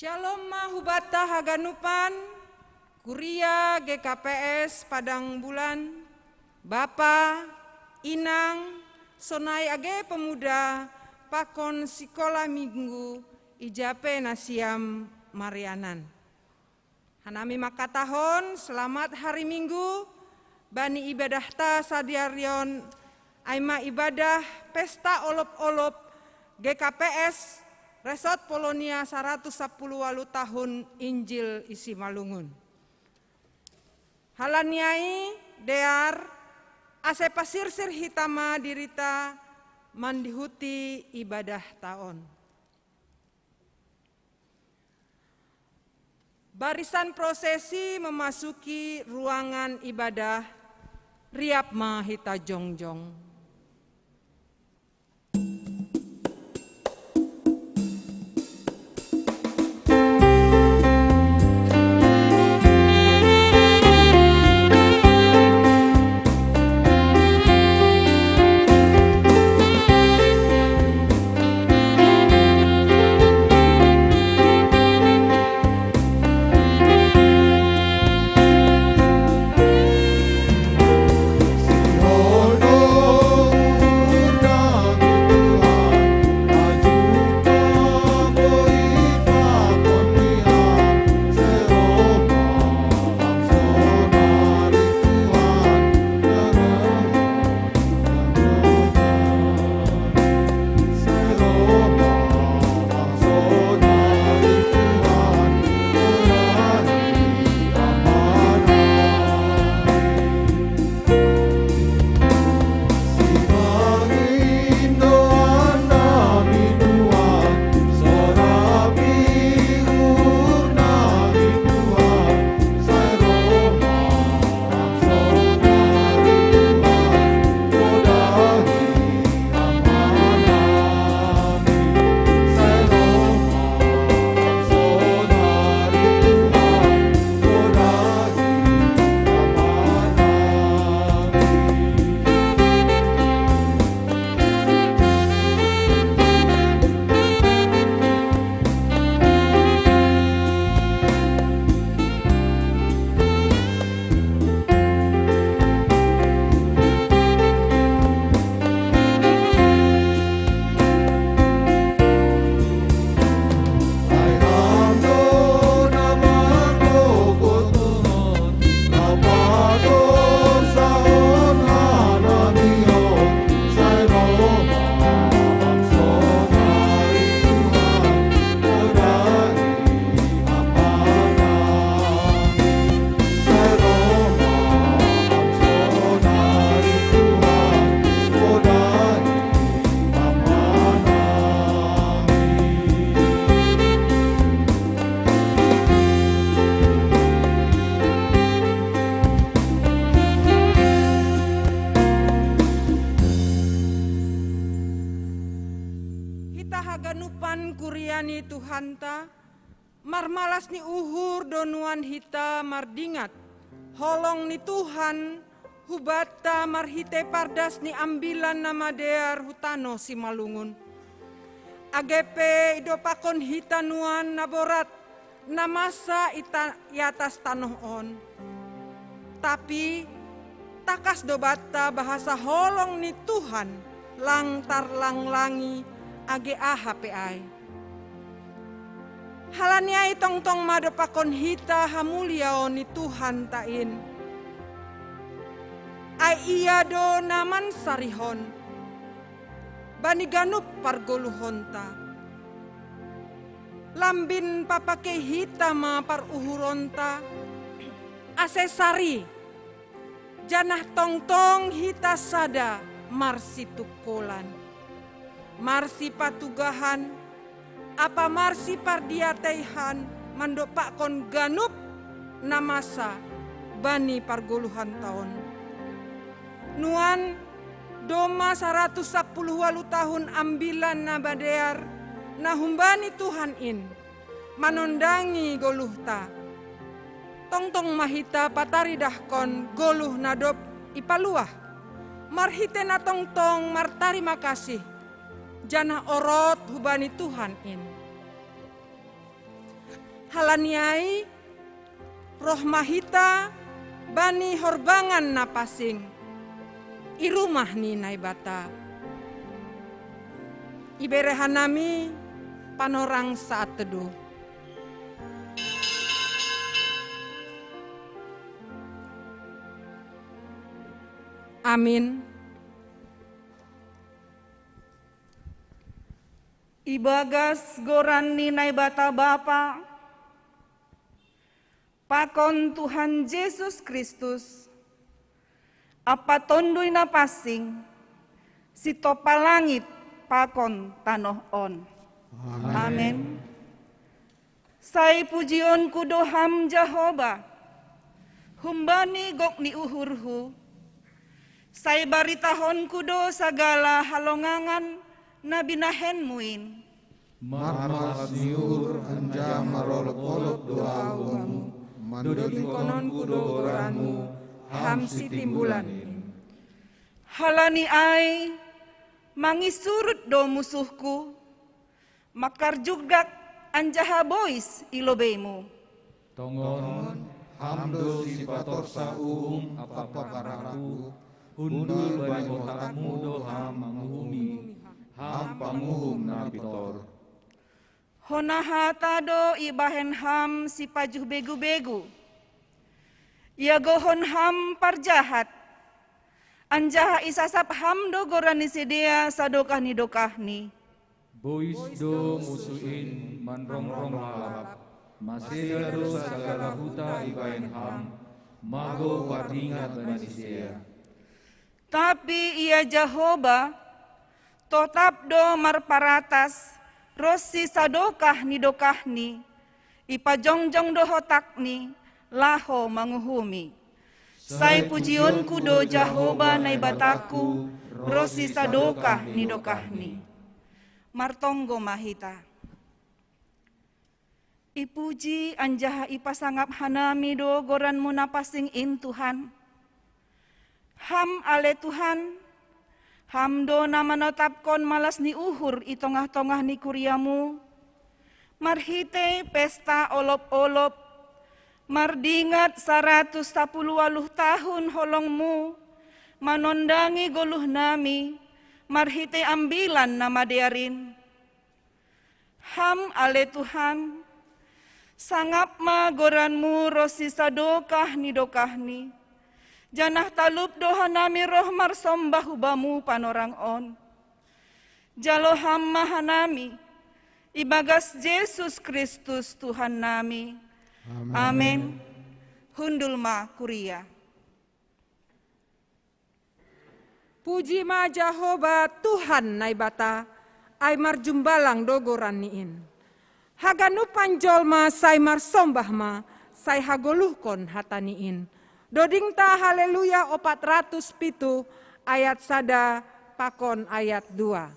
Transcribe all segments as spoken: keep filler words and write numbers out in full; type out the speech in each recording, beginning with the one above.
Shalom ma hubata haganupan, Kuria G K P S Padang Bulan, Bapa, Inang, sonai age pemuda, pakon sikola minggu, ijape nasiam marianan. Hanami makatahon, selamat hari Minggu, bani ibadahta sadiharion, ai ma ibadah pesta olop-olop G K P S Resort Polonia saratus sapuluh walu tahun Injil i Simalungun. Halani ai dear, ase pasirsir hita ma dirita mandihuti ibadahta on. Barisan prosesi memasuki ruangan ibadah, riap ma hita jongjong. Hita haganupan kuria ni Tuhanta, marmalas ni uhur do nuan hita mardingat holong ni Tuhan hubanta marhite pardas ni ambilan na madear hu tanoh Simalungun. Age pe idopakon hita nuan na borat na masa i ta-, i atas tanoh on. Tapi takas do banta bahasa holong ni Tuhan lang tarlanglangi age aha pe ai. Halani ai tongtong ma dopakon hita hamuliaon ni Tuhanta in. Ai Ia do na mansarihon bani ganup pargoluhonta. Lambin papakei hita ma paruhuronta ase sari, janah tongtong hita sada marsitungkolan, marsipatugahan, ampa marsipardiateihan mandompakkon ganup na masa bani pargoluhanta on. Nuan, domma saratus sapuluh walu tahun ambilan na madear na humbani Tuhan in manondangi goluhta. Tongtong ma hita pataridahkon goluh na dob ipaluah, marhite na tongtong martarima kasih, janah orot hubani Tuhan in. Halani ai, roh ma hita bani horbangan na pasing i rumah ni Naibata. Ibere hanami panorang saat teduh. Amin. Ibagas goran ni Naibata Bapa, pakon Tuhan Jesus Kristus, ampa Tonduy Na Pansing, sitopa langit pakon tanoh on. Amen. Amen. Sai pujionku do Ham Jahowa, humbani gok ni uhurhu, sai baritahonku do sagala halongangan na binahenMu in. Marmalas ni uhur anjaha marolop-olop do ahu Bamu, mandodingkononku do goranMu, Ham Sitimbulan in. Halani ai, mangisurut do musuhku, mangkarjugak anjaha bois i lobeiMu. Tongon, Ham do sipatorsa uhum ampa parahangku, hundul bani otakMu do Ham manguhumi, Ham panguhum na pintor. Hona hata do ibahen Ham sipajuh begu-begu. Iagohon Ham parjahat, anjaha isasap Ham do goran ni sidea sadokah ni dokahni. Bois do musuh in manrongrong lalap, maseda do sagala huta ibahen Ham, mago pardingat bani sidea. Tapi Ia Jahowa, totap do marparatas ronsi sadokah ni dokahni, ipajongjong do otakNi laho manguhumi. Sai pujionku do Jahowa Naibatangku ronsi sadokah ni dokahni. Martonggo ma hita. Ipuji anjaha ipasangap hanami do goranMu na pansing in, Tuhan. Ham ale Tuhan, Ham do na manotapkon malas ni uhur i tongah-tongah ni kuriaMu, marhitei pesta olop-olop, mardingat saratus sapuluh ualuh tahun holongMu manondangi goluhnami, marhitei ambilan na madear in. Ham ale Tuhan, sangap ma goranMu ronsi sadokah ni dokahni, janah talup do hanami roh marsombah hu Bamu panorang on. Jalo Ham ma hanami, ibagas Jesus Kristus Tuhannami. Amen. Amen. Hundul ma kuria. Puji ma Jahowa Tuhan Naibata, ai marjumbalang do goranNi in. Haganupan jolma sai marsombah ma, sai hagoluhkon hataNi in. Dodingta Haleluya opat ratus pitu ayat sada pakon ayat dua.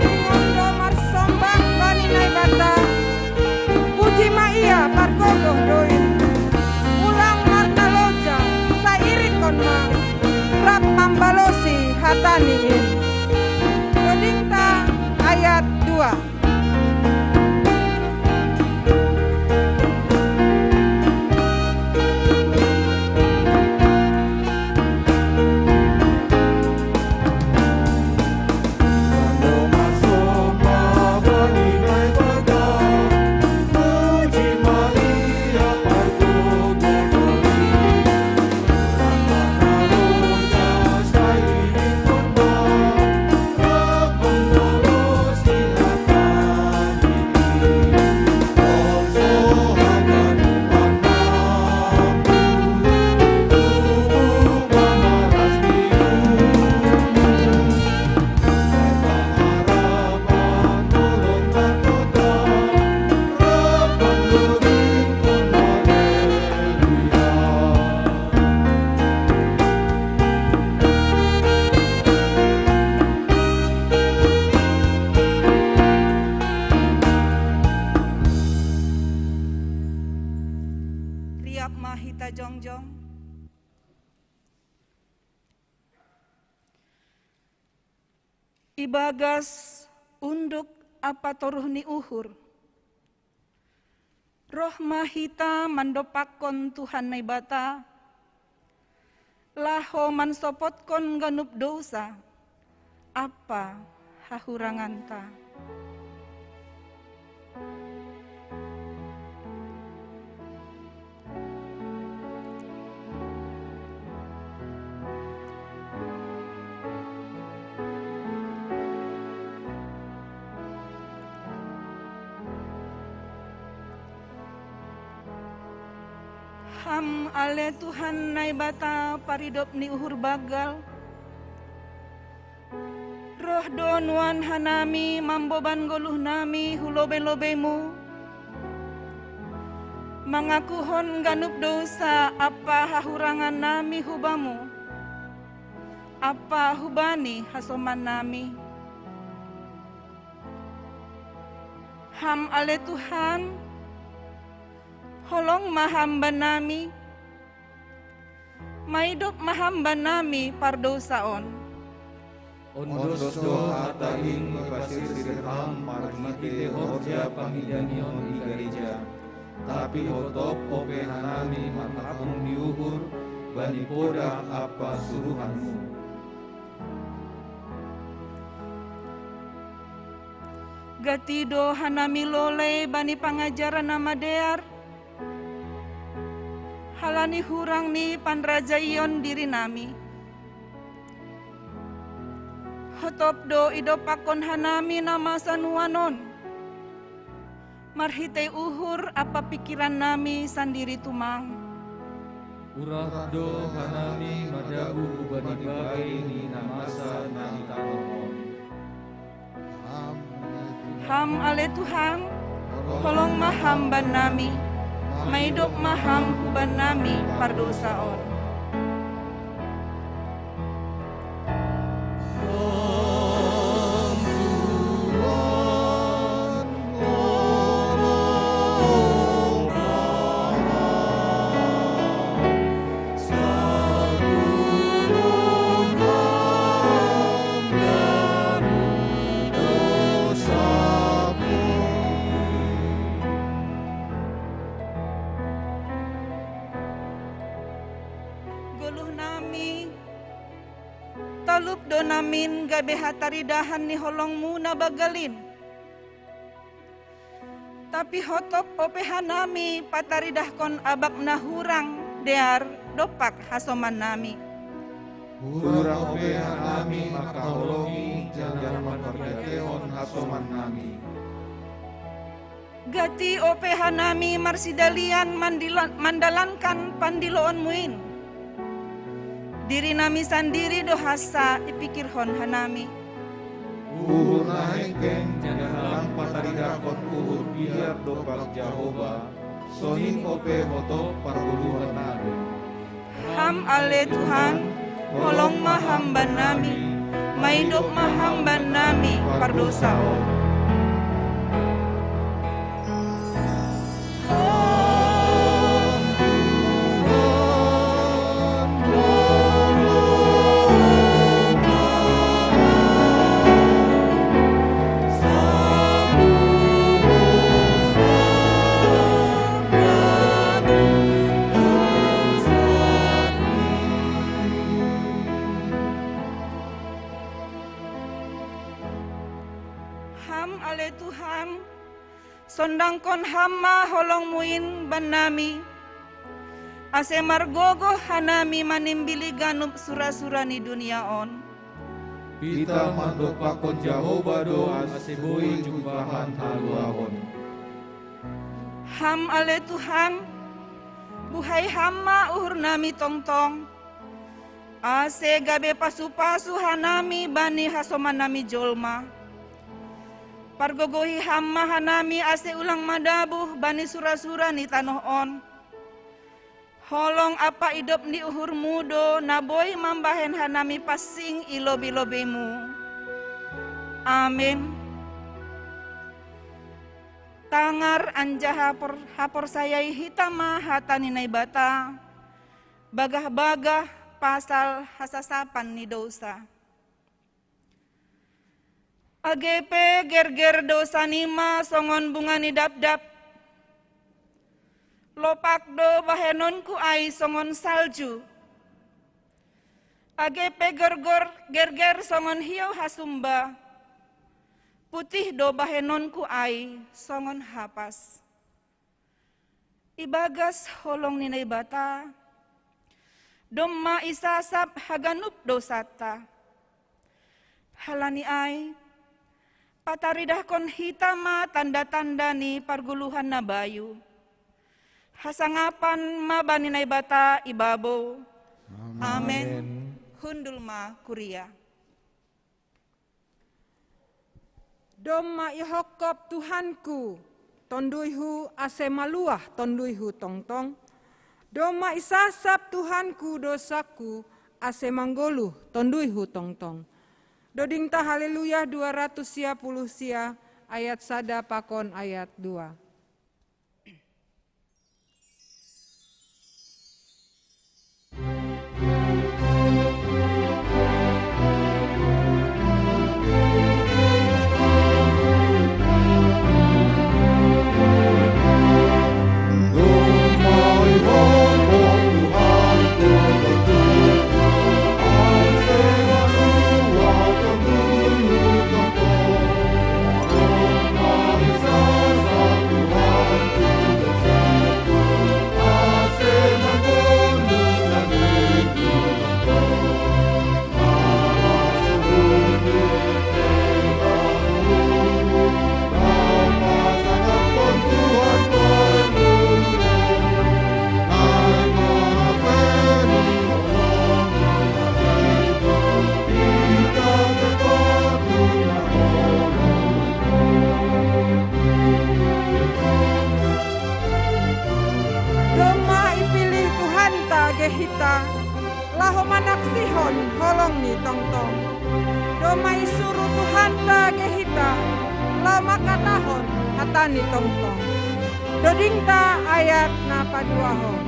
Ingon do marsombah bani Naibata, puji ma Ia margogoh do in. Ulang marnaloja, sai irikkon ma, rap mambalosi hataNi in. Dodingta ayat dua. Ibagas unduk apa toruh ni uhur, roh ma hita mandopakkon Tuhan Naibata, laho mansopotkon ganup dousa, apa hahuranganta. Ham ale Tuhan Naibata paridop ni uhur banggal, roh do nuan hanami mamboban goluh nami hu lobei-lobeimu, mangakuhon ganup dousa apa hahurangan nami hu Bamu, apa hubani hasoman nami. Ham ale Tuhan, holong ma Ham bannami, maidop ma Ham bannami pardousaon. Ondos do hata in ipasirsir Ham marhitei horja pangidanion i gareja, tapi hotop ope hanami marhabung ni uhur bani podah ampa suruhanmu. Gati do hanami lolei bani pangajaran na madear, halani hurang ni panrajaion dirinami. Hotop do idopakkon hanami na masa nuan on, marhitei uhur ampa pingkirannami sandiri tumang. Urah do hanami madabuh hubani bagei ni na masa na i tanoh on. Ham ale Tuhan, holong ma Ham bannami, maidop ma Ham hubannami pardousaon. Goluh nami, talup do namin gabe hataridahan ni holongmu na banggal in. Tapi hotop ope hanami pataridahkon abak na hurang dear dompak hasomannami. Hurang ope hanami mangkaholongi janah mampardiatehon hasomannami. Gati ope hanami marsidalian mandila-, mandalankan pandiloonmu in. Dirinami sandiri do hansa ipikirhon hanami. Uhur na hengkeng janah lang pataridahkon uhur biar dompak Jahowa, sonin ope hotop pargoluhannami. Ham ale Tuhan, holong ma Ham bannami, maidop ma Ham bannami pardousaon. Ham ale Tuhan, sondangkon Ham ma holongmu in bannami, ase margogoh hanami manimbili ganup sura-sura ni dunia on. Pitah mandompakkon Jahowa do ase boi jumbahan haluahon. Ham ale Tuhan, buhai Ham ma uhurnami tongtong, ase gabe pasu-pasu hanami bani hasomannami jolma. Pargogohi Ham ma hanami ase ulang madabuh bani sura-sura ni tanoh on. Holong ampa idop ni uhurmu do na boi mambahen hanami pansing i lobei-lobeimu. Amen. Tangar anjaha por-, haporsayai hita ma hata ni Naibata, bagah-bagah pasal hasasapan ni dousa. Age pe gerger dosanima songon bunga ni dapdap, lopak do bahenonku ai songon salju. Age pe gerger songon hiou hasumba, putih do bahenonku ai songon hapas. Ibagas holong ni Naibata, domma isasap haganup dousanta. Halani ai, pataridahkon hita ma tanda-tanda ni pargoluhan na bayu. Hasangapan ma bani Naibata ibabo. Amen. Amen. Hundul ma kuria. Domma ihokkop Tuhanku tonduyhu ase maluah tonduyhu tongtong. Domma isasap Tuhanku dousangku ase manggoluh tonduyhu tongtong. Dodingta Haleluya dua ratus sia puluh sia, ayat sada pakon ayat dua. Domma ipilih Tuhanta age hita laho manaksihon holong ni tongtong. Domma isuru Tuhanta age hita laho mangkatahon hata ni tongtong. Dodingta ayat na paduahon.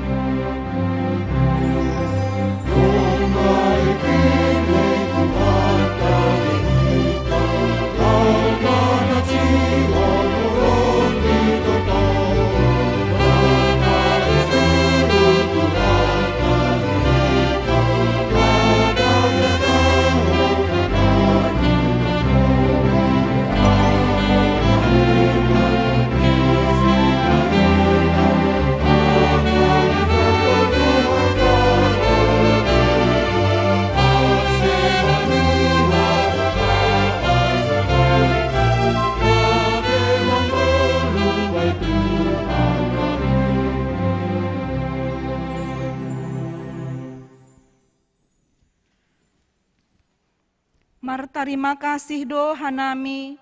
Martarima kasih do hanami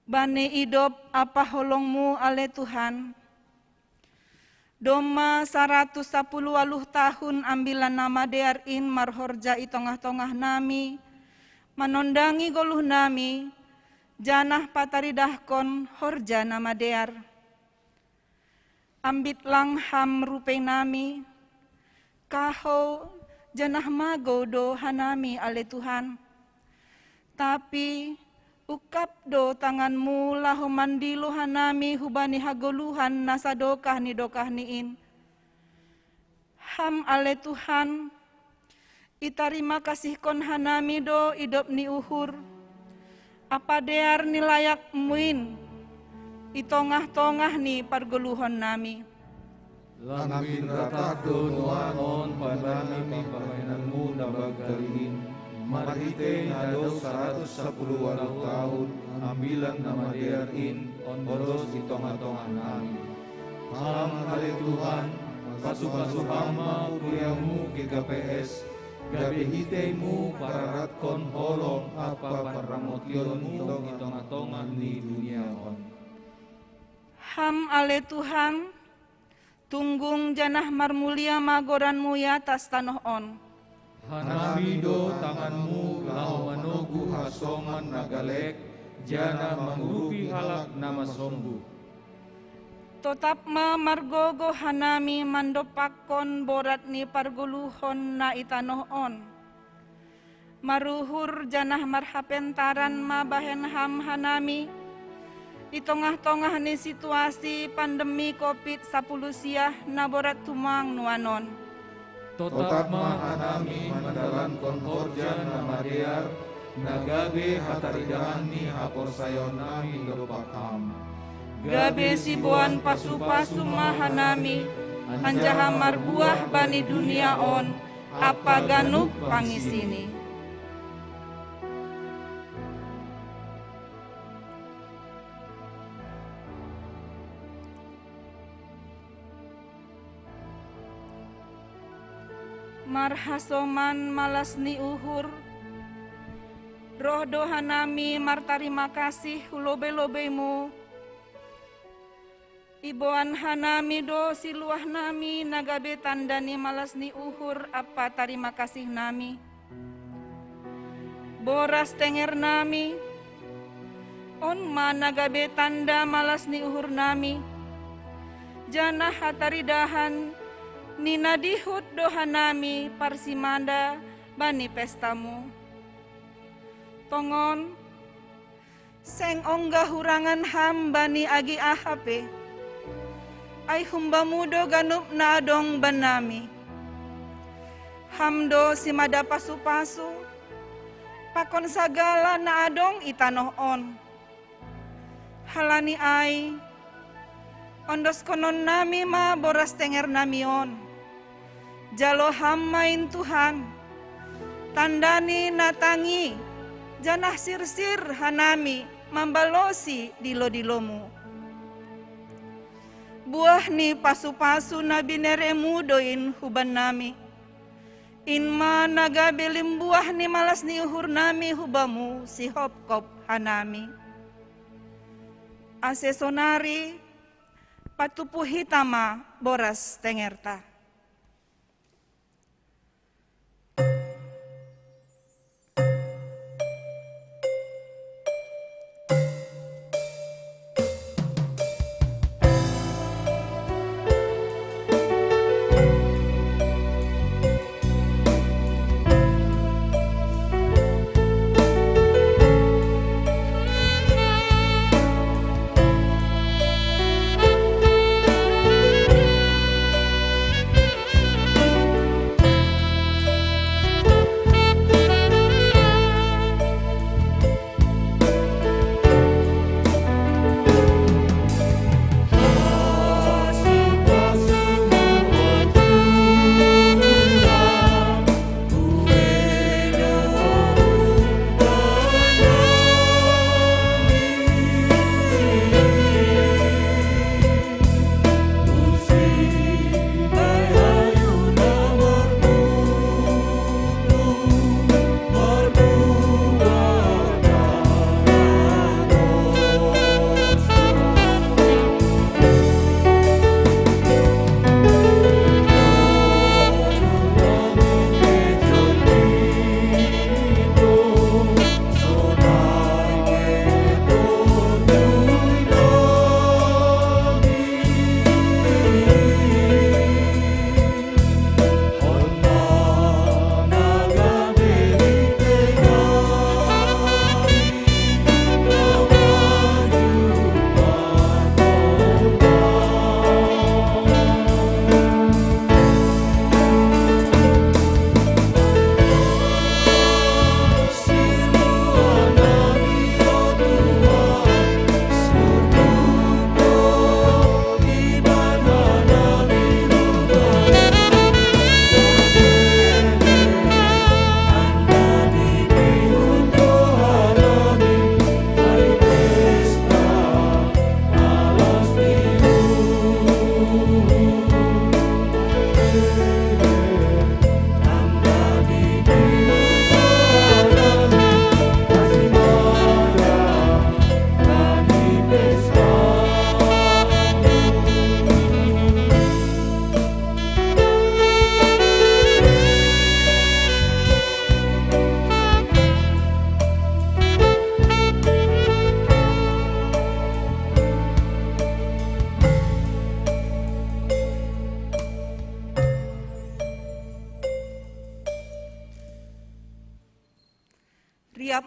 bani idop ampa holongmu ale Tuhan. Domma saratus sapuluh ualuh tahun Ambilan Namadear in marhorja i tongah-tongah nami, manondangi goluh nami, janah pataridahkon horja na madear. Ambit lang Ham rupei nami, kahou janah magou do hanami ale Tuhan. Tapi ungkap do tanganmu laho mandilo hanami hubani hagoluhan na sadokah ni dokah ni in. Ham ale Tuhan, itarima kasihkon hanami do idop ni uhur, ampa dear ni layakmu in i tongah-tongah ni pargoluhon nami. Lang ambit ratah do nuan on pambahenanmu na banggal in, marhitei na dob saratus sapuluh ualuh tahun Ambilan Namadear in ondos i tongah-tongah nami. Ham ale Tuhan, pasu-pasu Ham ma kuriamu G K P S, gabe hiteimu pararatkon holong ampa parramotionmu i tongah-tongah ni dunia on. Ham ale Tuhan, tunggung janah marmulia ma goranmu i atas tanoh on. Hanami do tanganmu laho manogu hasongan na galek, janah mangurupi halak na masombuh. Totap ma margogoh hanami mandompakkon borat ni pargoluhon na i tanoh on. Maruhur janah marhapentaran ma bahen Ham hanami, i tongah-tongah ni situasi pandemi Covid sapuluh siah na borat tumang nuanon. Totap ma hanami mandalankon horja na madear, na gabe hataridahan ni haporsayaonnami dompak Ham. Gabe siboan pasu-pasu ma hanami, anjaha marbuah bani dunia on, ampa ganup pangisini. Marhasoman malas ni uhur, roh do hanami martarima kasih hu lobei-lobeimu. Iboan hanami do siluahnami na gabe tanda ni malas ni uhur ampa tarima kasihnami. Boras tengernami, on ma na gabe tanda malas ni uhurnami, janah hataridahan ni na dihut do hanami parsimada bani pestamu. Tongon, seng ongga hurangan Ham bani agi aha pe. Ai hum-Bamu do ganup na adong bannami. Ham do simada pasu-pasu, pakon sagala na adong i tanoh on. Halani ai, ondoskononnami ma boras tengernami on. Jalo Ham ma in Tuhan, tanda ni na tangi, janah sirsir hanami mambalosi dilo-dilomu. Buah ni pasu-pasu na binereMu do in hubannami. In ma na gabe limbuah ni malas ni uhurnami hu-Bamu sihopkop hanami. Ase sonari, patupu hita ma boras tengerta.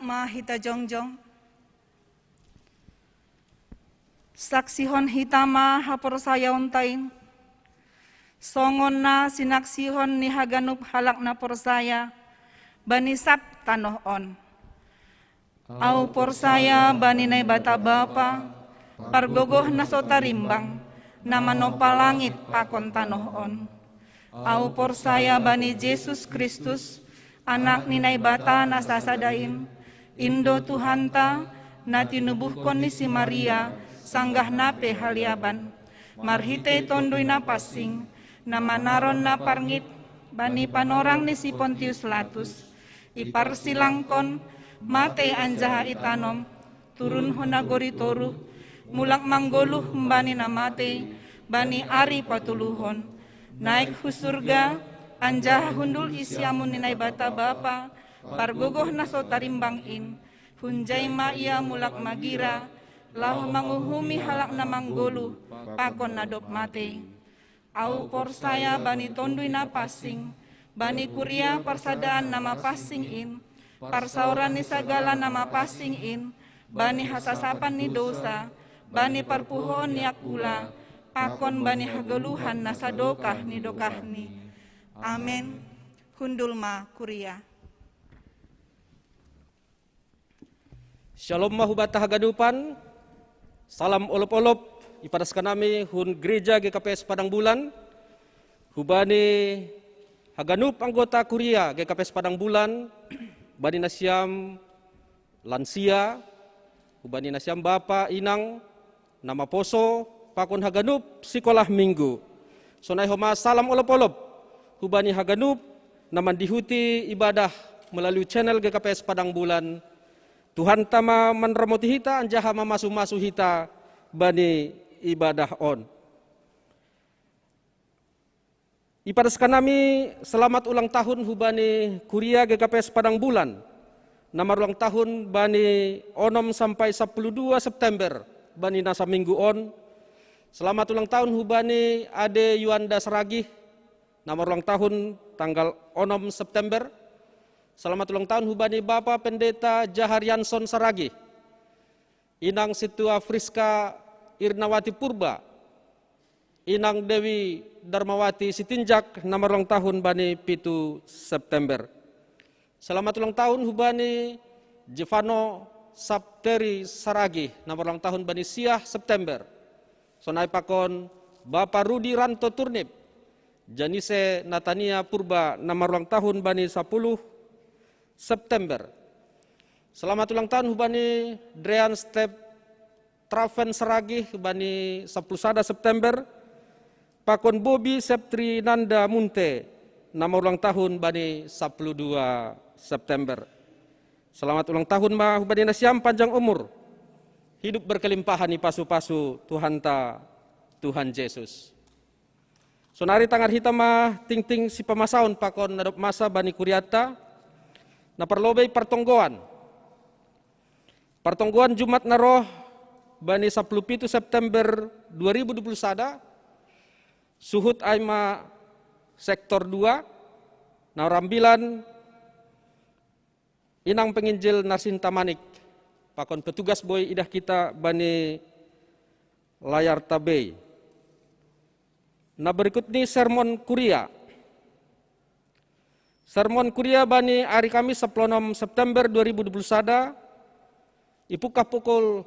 Ma hita jongjong. Saksihon hita ma haporsayaonta in. Songon na sinaksihon ni haganup halak na porsaya bani sab tanoh on. Au porsaya bani Naibata Bapa, pargogoh na so tarimbang, na manompa langit pakon tanoh on. Au porsaya bani Jesus Kristus, Anak ni Naibata na sasada in, in do Tuhanta, na tinubuhkon ni si Maria, sanggah na pe haliaban, marhitei Tonduy Napansing, na manaron na parngit bani panorang ni si Pontius Latus, iparsilangkon, matei anjaha itanom, turun hu nagori toruh, mulak manggoluh humbani na matei, bani ari patoluhon, naek hu surga, anjaha hundul i siamun ni Naibata Bapa, pargogoh na so tarimbang in, hunjai ma ia mulak magira, laho manguhumi halak na manggoluh pakon na dob matei. Au porsaya bani Tonduy Napansing, bani kuria parsadaan na mapansing in, parsaoran ni sagala na mapansing in, bani hasasapan ni dousa, bani parpuhoon ni angkula, pakon bani hagoluhan na sadokah ni dokahni. Amen. Hundul ma kuria. Shalom ma hubanta haganupan. Salam olop-olop ipadaskan nami hun Gereja G K P S Padang Bulan, hubani haganup anggota kuria G K P S Padang Bulan, bani nasiam lansia, hubani nasiam bapa inang, na maposo, pakon haganup sikolah Minggu. Sonai homa salam olop-olop hubani haganup na mandihuti ibadah melalui channel G K P S Padang Bulan. Tuhanta ma manramoti hita anjaha mamasu-masu hita bani ibadah on. Ipadaskan nami selamat ulang tahun hubani kuria G K P S Padang Bulan, na marulang tahun bani onom sampai sapuluh dua September, bani na saminggu on. Selamat ulang tahun hubani Ade Yuanda Saragih, na marulang tahun tanggal onom September. Selamat ulang tahun hubani Bapa Pendeta Jaharianson Saragih, Inang Sintua Friska Irnawati Purba, Inang Dewi Darmawati Sitinjak, na marulang tahun bani pitu September. Selamat ulang tahun hubani Jevano Sapteri Saragih, na marulang tahun bani siah September. Sonai pakon Bapa Rudi Ranto Turnip, Janise Natania Purba, na marulang tahun bani sapuluh September. Selamat ulang tahun hubani Drean Step Traven Saragih bani sapuluh sada September, pakon Bobi Septri Nanda Munte, na marulang tahun bani sapuluh dua September. Selamat ulang tahun ma hubani nasiam, panjang umur, hidup berkelimpahan ipasu-pasu Tuhanta, Tuhan Jesus. Sonari tangar hita ma tingting sipamasaon pakon na dob masa bani kurianta, na parlobei partonggoan. Partonggoan Jumat na roh bani sapuluh pitu September dua ribu dua puluh sada, suhut ai ma sektor dua, na rambilan Inang Penginjil Narsinta Manik, pakon petugas boi idah hita bani layarta bei. Na berikut ni sermon kuria. Sermon kuria bani ari Kamis sapuluh onom September dua ribu dua puluh sada, ipungkah pukul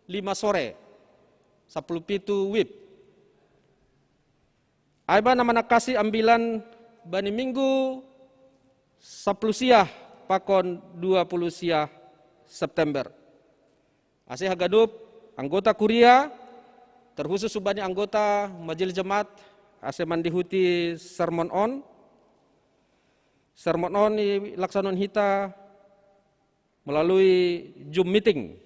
lima sore, sapuluh pitu wib. Ai ma na manangkasi ambilan bani Minggu sapuluh siah pakon dua puluh siah September. Ase haganup anggota kuria, terkhusus hubani anggota Majelis Jemaat, ase mandihuti sermon on. Sermon on ilaksanahon hita melalui Zoom meeting.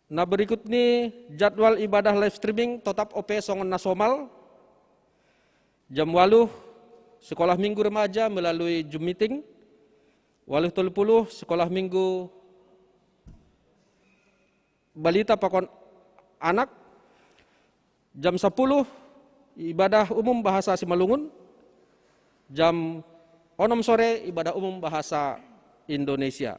Na berikut ni jadwal ibadah live streaming, totap ope songon na somal. Jam waluh, sekolah minggu remaja melalui Zoom meeting. Waluh tolu puluh, sekolah minggu balita pakon anak. Jam sapuluh, ibadah umum bahasa Simalungun. Jam onom sore, ibadah umum bahasa Indonesia.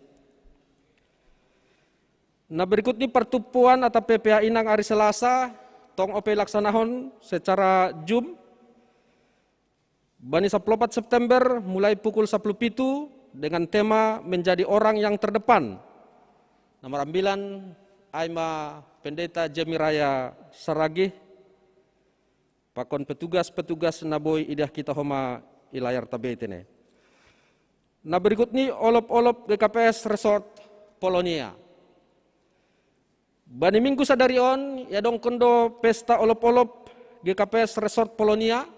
Nah, berikut ini pertupuan atau P P A inang hari Selasa, tong ope laksanahon secara Zoom. Bani sapuluh opat September mulai pukul sapuluh pitu dengan tema menjadi orang yang terdepan. Nomor ambilan aima Pendeta Jemiraya Saragih, pakon petugas-petugas na boi idah kita homa i layar tabei tene. Nah, berikut ni olop-olop G K P S Resort Polonia. Bani minggu sadari on, iadongkon do pesta olop-olop G K P S Resort Polonia.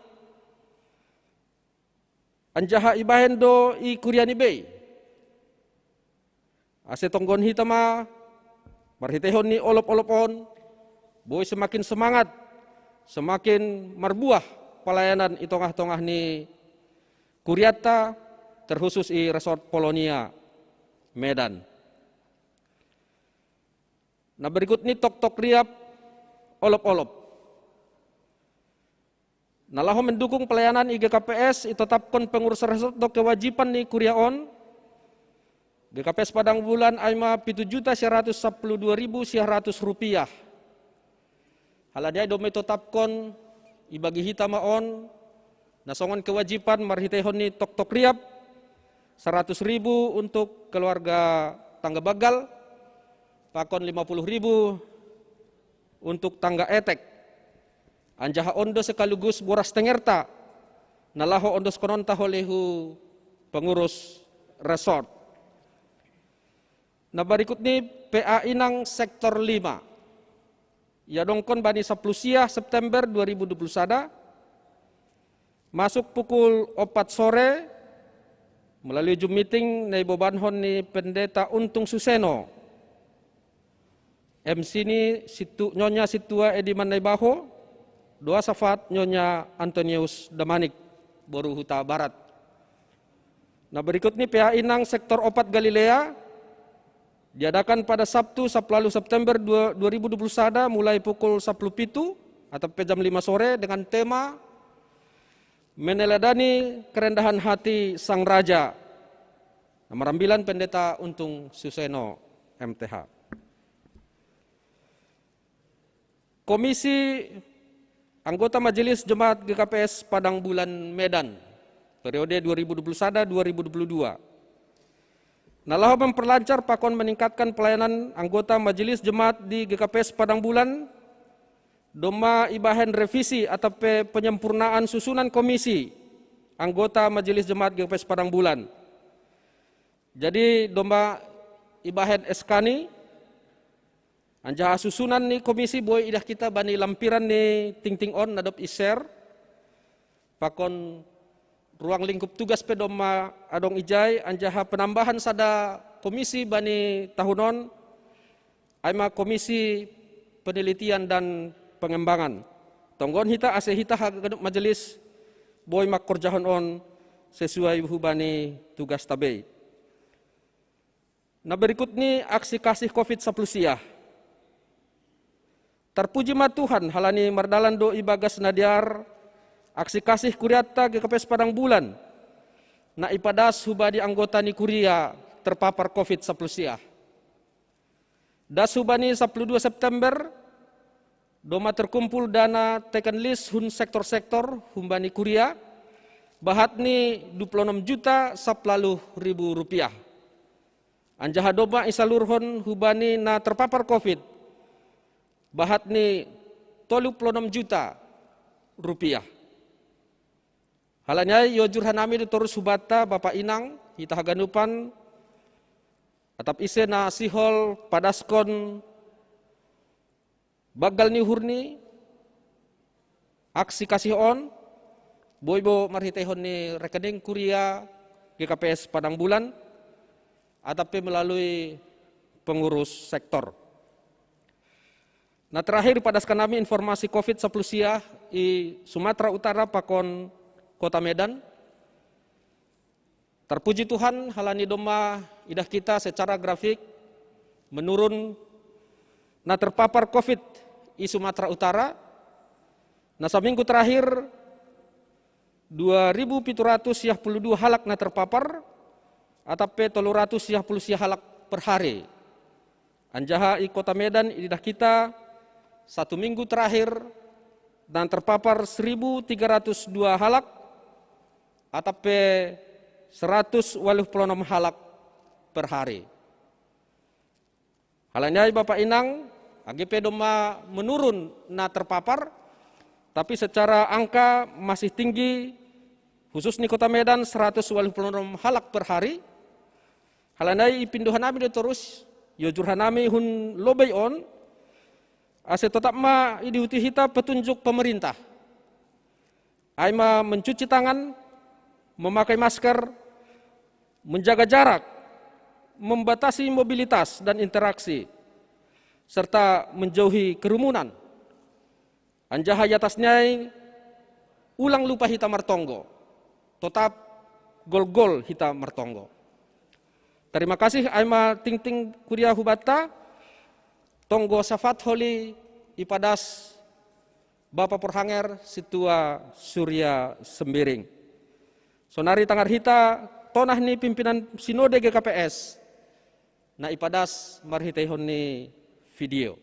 Anjaha ibahen do i kuria ni bei. Ase tonggon hita ma, marhiteihon ni olop-olop on, boi semakin semangat, semakin marbuah palayanan i tongah-tongah ni kuriata, terkhusus i Resort Polonia Medan. Nah, berikut ni toktok riap olop-olop. Na laho mendukung pelayanan i G K P S, itotapkon pengurus resort do kewajiban ni kuria on, G K P S Padang Bulan aima pitu juta sia ratus sapuluh dua ribu sia ratus rupiah. Halani ai dome itotapkon, ibagi hita ma on, na songon kewajiban marhiteihon ni toktok riap, saratus ribu untuk keluarga tangga bagal, pakon lima puluh ribu untuk tangga etek. Anjaha on do sekaligus boras tengerta, na laho ondoskononta holi hu pengurus resort. Nah, berikut ni P A inang sektor lima. Iadongkon bani sapuluh sia September dua ribu dua puluh sada, masuk pukul opat sore, melalui Zoom meeting na ibobanhon ni Pendeta Untung Suseno. M C ni situ, Nyonya Situa Ediman Naibaho, doa syafaat Nyonya Antonius Damanik, boru Huta Barat. Nah, berikut ni P A inang sektor opat Galilea, diadakan pada Sabtu sapuluh September dua- dua ribu dua puluh sada mulai pukul sapuluh pitu atau pe jam lima sore dengan tema meneladani kerendahan hati Sang Raja. Nomor ambilan Pendeta Untung Suseno, M T H. Komisi anggota Majelis Jemaat G K P S Padang Bulan Medan, periode dua ribu dua puluh sada dua ribu dua puluh dua. Na laho memperlancar pakon meningkatkan pelayanan anggota Majelis Jemaat di G K P S Padang Bulan, domma ibahen revisi atau pe penyempurnaan susunan komisi anggota Majelis Jemaat G K P S Padang Bulan. Jadi domma ibahen S K ni, anjaha susunan ni komisi boi idah kita bani lampiran ni tingting on na dob i-share. Pakon ruang lingkup tugas pe domma adong ijai, anjaha penambahan sada komisi bani tahun on, aima Komisi Penelitian dan Pengembangan. Tonggon hita ase hita haganup majelis boi mangkorjahon on sesuai hubani tugas tabei. Nah, berikut ni aksi kasih covid sapuluh sia. Tarpuji ma Tuhan halani mardalan do ibagas na dear aksi kasih kuriatta G K P S Padang Bulan na ipadas hubani anggota ni kuria terpapar covid sapuluh sia. Das hubani sapuluh dua September, domma terkumpul dana teken lis hun sektor-sektor humbani kuria, bahat ni dua puluh enam juta sapuluh ribu rupiah. Anjaha domma isalurhon hubani na terpapar covid, bahat ni tolu puluh enam juta rupiah. Halani ai iojur hanami do torus hubanta, Bapa Inang, hita haganupan, atap ise na sihol padaskon banggal ni uhurni, aksi kasih on, boi bo marhiteihon ni rekening kuria G K P S Padang Bulan, atap pe melalui pengurus sektor. Nah, terakhir ipadaskan nami informasi covid sapuluh sia i Sumatera Utara pakon Kota Medan. Tarpuji Tuhan halani domma idah kita secara grafik menurun na terpapar covid i Sumatera Utara. Nah, saminggu terakhir dua ribu pitu ratus sia puluh dua halak na terpapar, atap pe tolu ratus siah puluh siah halak per hari. Anjaha i Kota Medan ididah hita satu minggu terakhir na terpapar seribu tiga ratus dua halak, atap pe seratus waluh puluh enam halak per hari. Halani ai Bapa Inang, age pe domma menurun na terpapar, tapi secara angka masih tinggi, khusus ni Kota Medan seratus waluh puluh enam halak per hari. Halani ai ipindo hanami do torus, iojur hanami hun lobei on, ase totap ma idihuti hita petunjuk pemerintah. Ai ma mencuci tangan, memakai masker, menjaga jarak, membatasi mobilitas dan interaksi, serta menjauhi kerumunan. Anjaha i atas ni ai, ulang lupa hita martonggo, totap golgol hita martonggo. Tarima kasih ai ma tingting kuria hubanta, tonggo sapat holi ipadas Bapa Porhanger Sintua Surya Sembiring. Sonari tangar hita tonah ni pimpinan Sinode G K P S na ipadas marhiteihon ni video.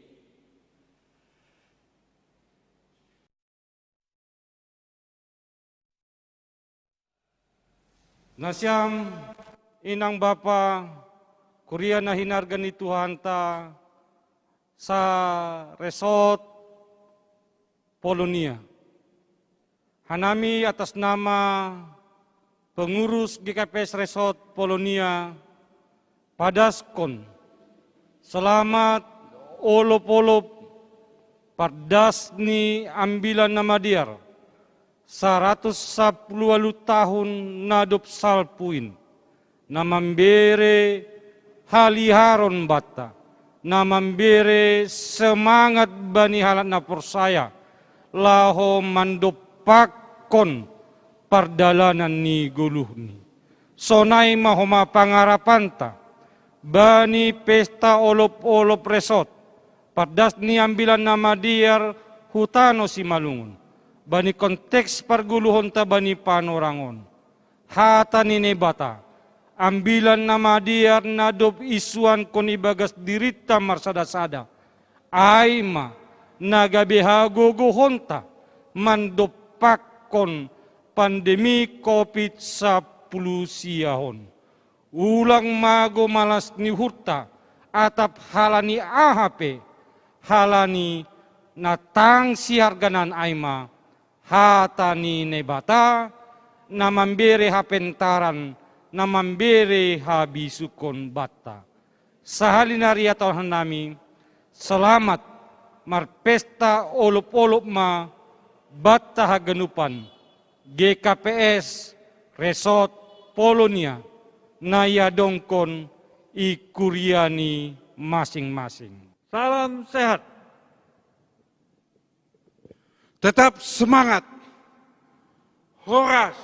Nasiam, inang bapa, kuria na hinarga ni Tuhanta, sa-Resort Polonia. Hanami atas nama pengurus G K P S Resort Polonia, padaskon selamat olop-olop pardas ni Ambilan Namadear, saratus sapuluh walu tahun na dob salpu in, na mambere haliharon banta, na mambere semangat bani halak na porsaya, laho mandompakkon pardalanan ni goluhni. Sonai ma homa pangarapanta, bani pesta olop-olop Resort, pardas ni Ambilan Namadear hu tano Simalungun, bani konteks pargoluhonta bani panorang on. Hata ni Naibata, Ambilan Namadear na dob isuankon ibagas dirinta marsada-sada, ai ma na gabe hagogohonta mandompakkon pandemi covid sapuluh sia on. Ulang mago malas ni uhurta, atap halani aha pe, halani na tang siharganan ai ma hata ni Naibata, na mambere hapentaran, na mambere habisuhon banta. Sahali nari hatahon hanami, selamat marpesta olop-olop ma banta haganupan, G K P S Resort Polonia, na iadongkon i kuria ni masing-masing. Salam sehat. Tetap semangat. Horas,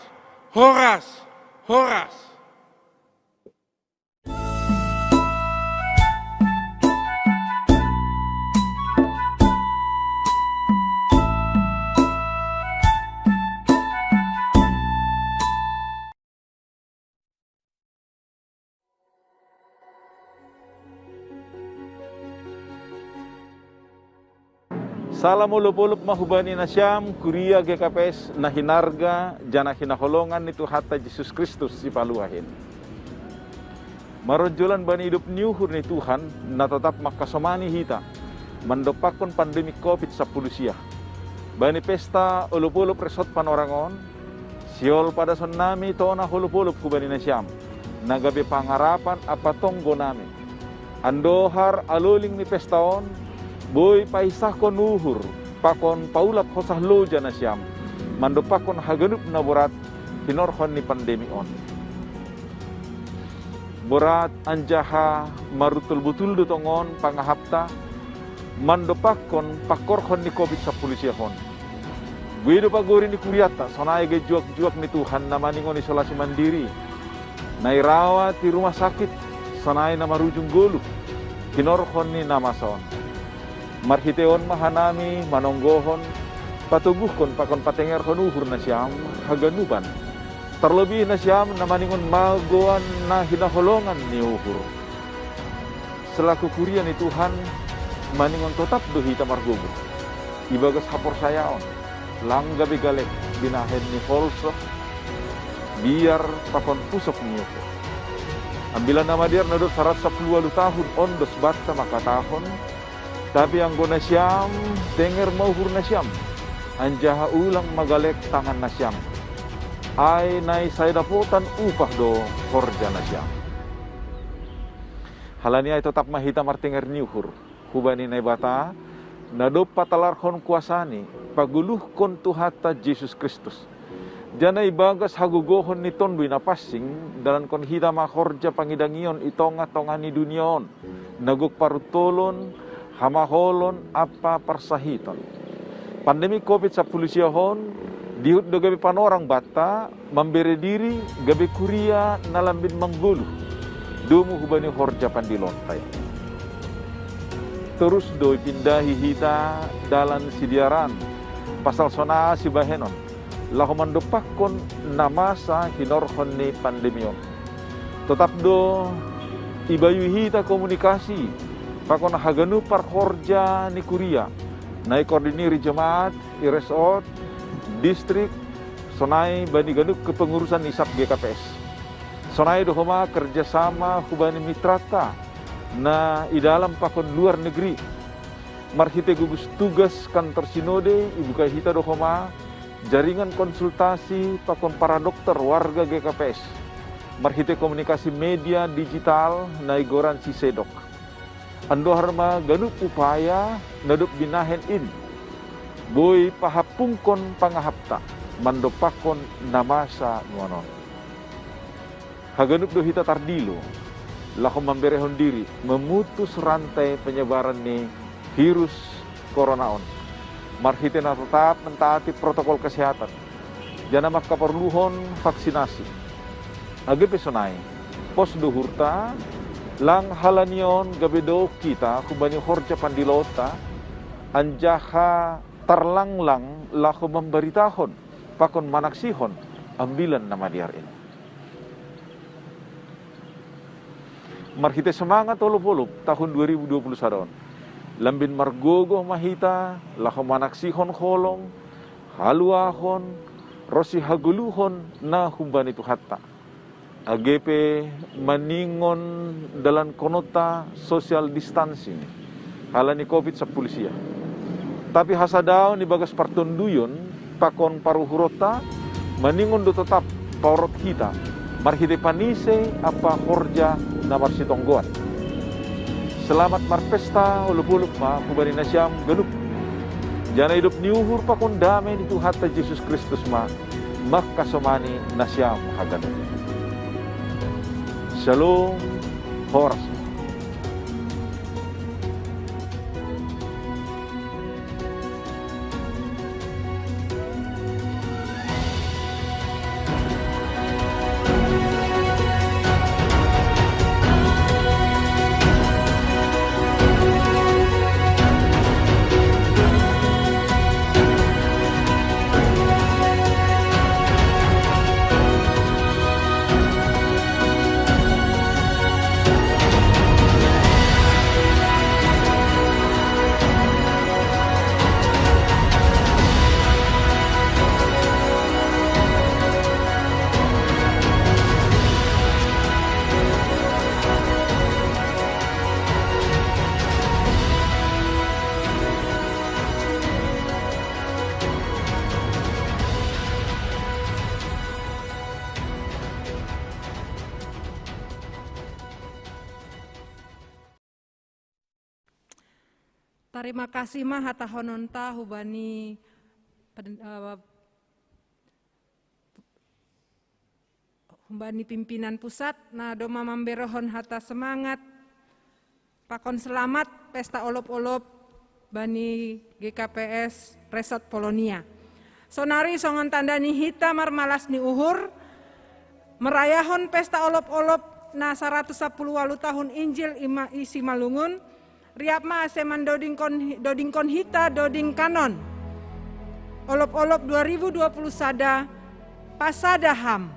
horas, horas. Salam olop-olop ma hubani nasiam, kuria G K P S na hinarga, janah hinaholongan ni Tuhanta Jesus Kristus Sipaluah in. Maronjolan bani idop ni uhur ni Tuhan, na totap mangkasomani hita, mandompakkon pandemi covid sapuluh sia. Bani pesta olop-olop Resort Panorang on, sihol padasonnami tona olop-olop hubani nasiam, na gabe pangarapan ampa tonggonami. Andohar aloling ni pesta on, boi paisahkon uhur, pakon paulak hosah loja nasiam, mandompakkon haganup na borat hinorhon ni pandemi on. Borat anjaha maruntol botul do tongon pangahapta, mandompakkon pangkorhon ni covid sapuluh sia on. Buei do pagori ni kurianta, sonai age juak-juak ni Tuhan na maningon isolasi mandiri, na irawat i rumah sakit, sonai na marujung goluh, hinorhon ni na masa on. Marhitei on ma hanami manonggohon, patoguhkon pakon patengerhon uhur nasiam haganupan. Tarlobi nasiam na maningon magoan na hinaholongan ni uhur. Selaku kuria ni Tuhan, maningon totap do hita margogo. Ibagas haporsayaon, lang gabe galek binahen ni holso, biar pakon pusok ni uhur. Ambilan Namadear na dohot saratus sapuluh walu tahun on dos banta mangkatahon, tapi anggo nasiam, tenger ma uhur nasiam, anjaha ulang ma galek tangan nasiam. Ai nai sai dapotan upah do horja nasiam. Halani ai totap ma hita martenger ni uhur hubani Naibata, na dob patalarhon kuasani, pagoluhkon Tuhanta Jesus Kristus. Janah ibagas hagogohon ni Tonduy Napansing, dalankon hita ma horja pangidangion i tongah-tongah ni dunia on, na gok paruntolon, hamaholon ampa parsahiton. Pandemi covid sapuluh sia on, dihut do gabe panorang banta, mambere diri gabe kuria na lambin manggoluh, domu hubani horja pandiloonta i. Torus do ipindahi hita dalan sidearan, pasal sonai sibahenon, laho mandompakkon na masa hinorhon ni pandemi on. Totap do ibayu hita komunikasi pakon haganup parhorja ni kuria, na ikoordinir i jemaat, i resort, distrik, sonai bani ganup kepengurusan ni sab G K P S. Sonai do homa kerjasama hubani mitranta na i dalam pakon luar negeri. Marhite gugus tugas kantor sinode, ibuka hita do homa jaringan konsultasi pakon para dokter warga G K P S. Marhite komunikasi media digital na igoran Sisedok. Andohar ma ganup upaya na dob binahen in, boi pahampungkon pangahapta mandompakkon na masa nuan on. Haganup do hita tardilo, laho mamberehon diri memutus rantai penyebaran ni virus corona on. Marhite na totap mentaati protokol kesehatan, janah mangkaporluhon vaksinasi. Age pe sonai, pos do uhurta, lang halani on gabe dohot hita hubani horja pandiloonta, anjaha tarlanglang laho mambaritahon pakon manaksihon Ambilan Namadear in. Marhite semangat olop-olop tahun dua ribu dua puluh sada on, lambin margogoh ma hita laho manaksihon holong, haluahon, ronsi hagoluhon na humbani Tuhanta. Age pe maningon dalankononta social distancing halani covid sapuluh sia. Tapi hasadaon ibagas partonduyon pakon paruhuronta, maningon do totap paorot hita marhite panise ampa horja na marsitonggoan. Selamat marpesta olop-olop ma hubani nasiam ganup. Janah idop ni uhur pakon dame ni Tuhanta Jesus Kristus ma mangkasomani nasiam haganup. Shalom, horas. Tarima kasih ma hatahononta hubani pen-, eh, humbani pimpinan pusat na domma mamberehon hata semangat pakon selamat pesta olop-olop bani G K P S Resort Polonia. Sonari songon tanda ni hita marmalas ni uhur, merayahon pesta olop-olop na saratus sapuluh walu tahun Injil ima-, i Simalungun, riap ma ase mandodingkon, dodingkon hita doding kanon. Olop-olop dua ribu dua puluh sada, pasada ham.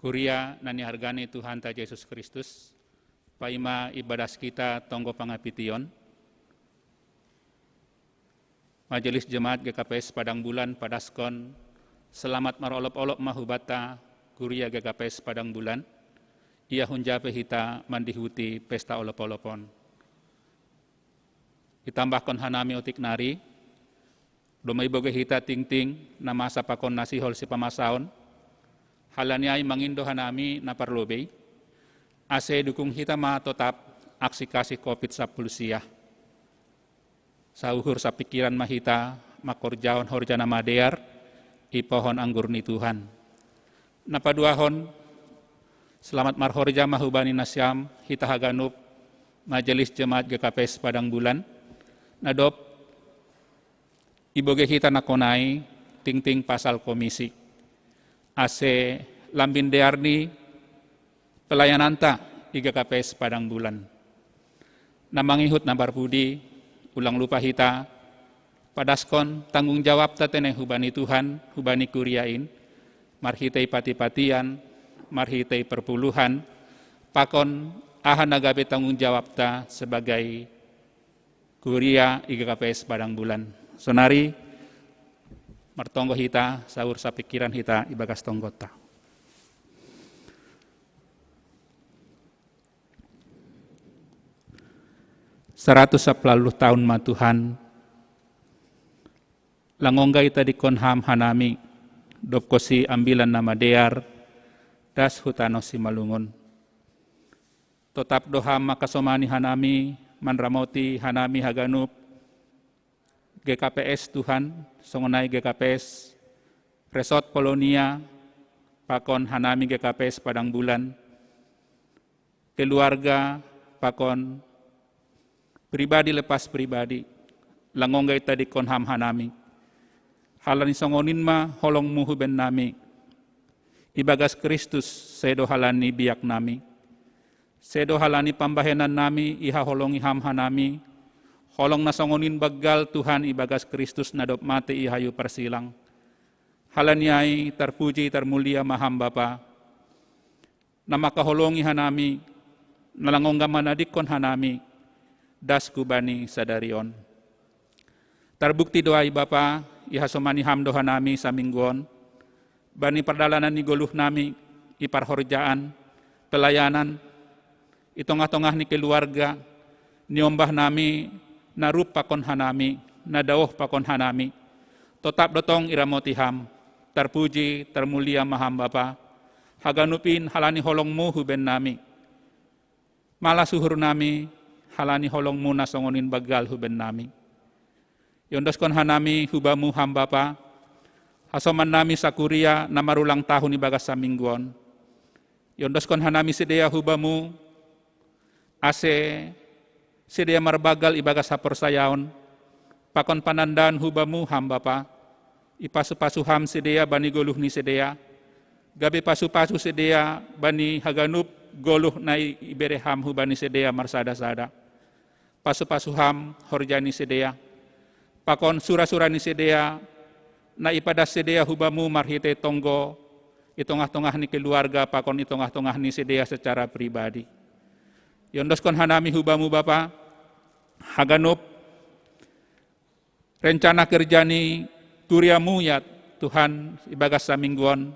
Kuria na nihargani Tuhanta Jesus Kristus, paima ibadas kita tonggo pangapition, Majelis Jemaat G K P S Padang Bulan padaskon, selamat marolop-olop ma hubata, Kuria G K P S Padang Bulan, ia hunjape hita mandihuti pesta olop-olopon. Itambahkon hanami otik nari, domai boge hita tingting na masa pakon na sihol sipamasaon, halani ai mangindo hanami na parlobei, ase dukung hita ma totap aksi kasih covid sapuluh sia. Sauhur sapikiran ma hita makorjaon horja na madear, i pohon anggur ni Tuhan. Na paduahon, selamat marhorja ma hubani nasiam hita haganup, Majelis Jemaat G K P S Padang Bulan, na dob iboge hita na konai tingting pasal komisi, ase lambin dearni pelayananta i G K P S Padang Bulan. Na mangihut na parpudi, ulang lupa hita padaskon tanggung jawabta tene hubani Tuhan, hubani Kuria in, marhitei pati-patian, marhitei perpuluhan, pakon aha na gabe tanggung jawabta sebagai Kuria i G K P S Padang Bulan. Sonari martonggo hita, sauhur sapikiran hita ibagas tonggonta. Saratus sapuluh tahun ma Tuhan, langongga itadikkon Ham hanami, dob kosi ambilan na madear, das hu tano Simalungun. Totap do Ham makasomani hanami, manramoti hanami haganup, G K P S Tuhan, songon ai G K P S Resort Polonia, pakon hanami G K P S Padang Bulan, keluarga, pakon pribadi lepas pribadi, langongga itadikkon Ham hanami. Halani songonin ma holong-Mu huben nami. Ibagas Kristus, sedo halani biak nami. Sedo halani pambahenan nami, ihaholongi Ham hanami. Holong na songonin banggal Tuhan ibagas Kristus na dob mate i hayu parsilang. Halani ai tarpuji tarmulia ma Ham Bapa, na mangkaholongi hanami, na langongga manadikkon hanami, das hubani sadari on. Tarbukti do ai Bapa, ihasomani Ham do hanami saminggu on, bani pardalanan ni goluh nami, i parhorjaan, pelayanan, i tongah-tongah ni keluarga, niombah nami, na rup pakon hanami, na daoh pakon hanami. Totap do tong iramoti Ham, tarpuji, tarmulia ma Ham Bapa, haganup in halani holong-Mu huben nami. Malas uhur nami, halani holong-Mu na songonin banggal huben nami. Iondoskon hanami hu-Bamu Ham Bapa, hasoman nami sakuria na marulang tahun ibagas saminggu on. Iondoskon hanami sidea hu-Bamu, ase sidea marbanggal ibagas haporsayaon, pakon panandaan hu-Bamu Ham Bapa, ipasu-pasu Ham sidea bani goluh ni sidea, gabe pasu-pasu sidea bani haganup goluh na i-, ibere Ham hubani sidea marsada-sada. Pasu-pasu Ham horja ni sidea, pakon sura-sura ni sidea, na ipadas sidea hu-Bamu marhitei tonggo, i tongah-tongah ni keluarga pakon i tongah-tongah ni sidea secara pribadi. Iondoskon hanami hu-Bamu Bapa, haganup rencana kerja ni kuria-Mu ya Tuhan ibagas saminggu on,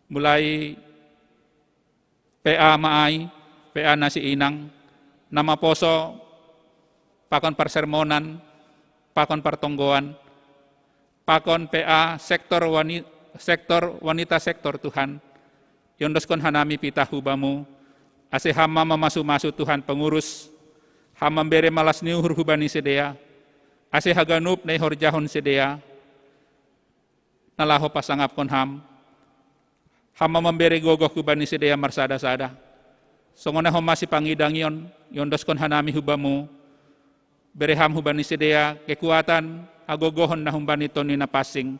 mulai P A ma ai, P A na siinang, na maposo, pakon parsermonan, pakon partonggoan, pakon P A sektor wani-, sektor wanita sektor Tuhan. Iondoskon hanami pitah hu-Bamu, ase Ham ma mamasu-masu Tuhan pengurus, Ham mambere malas ni uhur hubani sidea, ase haganup na ihorjahon sidea, na laho pasangapkon Ham, Ham ma mambere gogoh hubani sidea marsada-sada. Songon na homa sipangidangion, iondoskon hanami hu-Bamu, bere Ham hubani sidea kekuatan, hagogohon na humbani Tondi Napansing,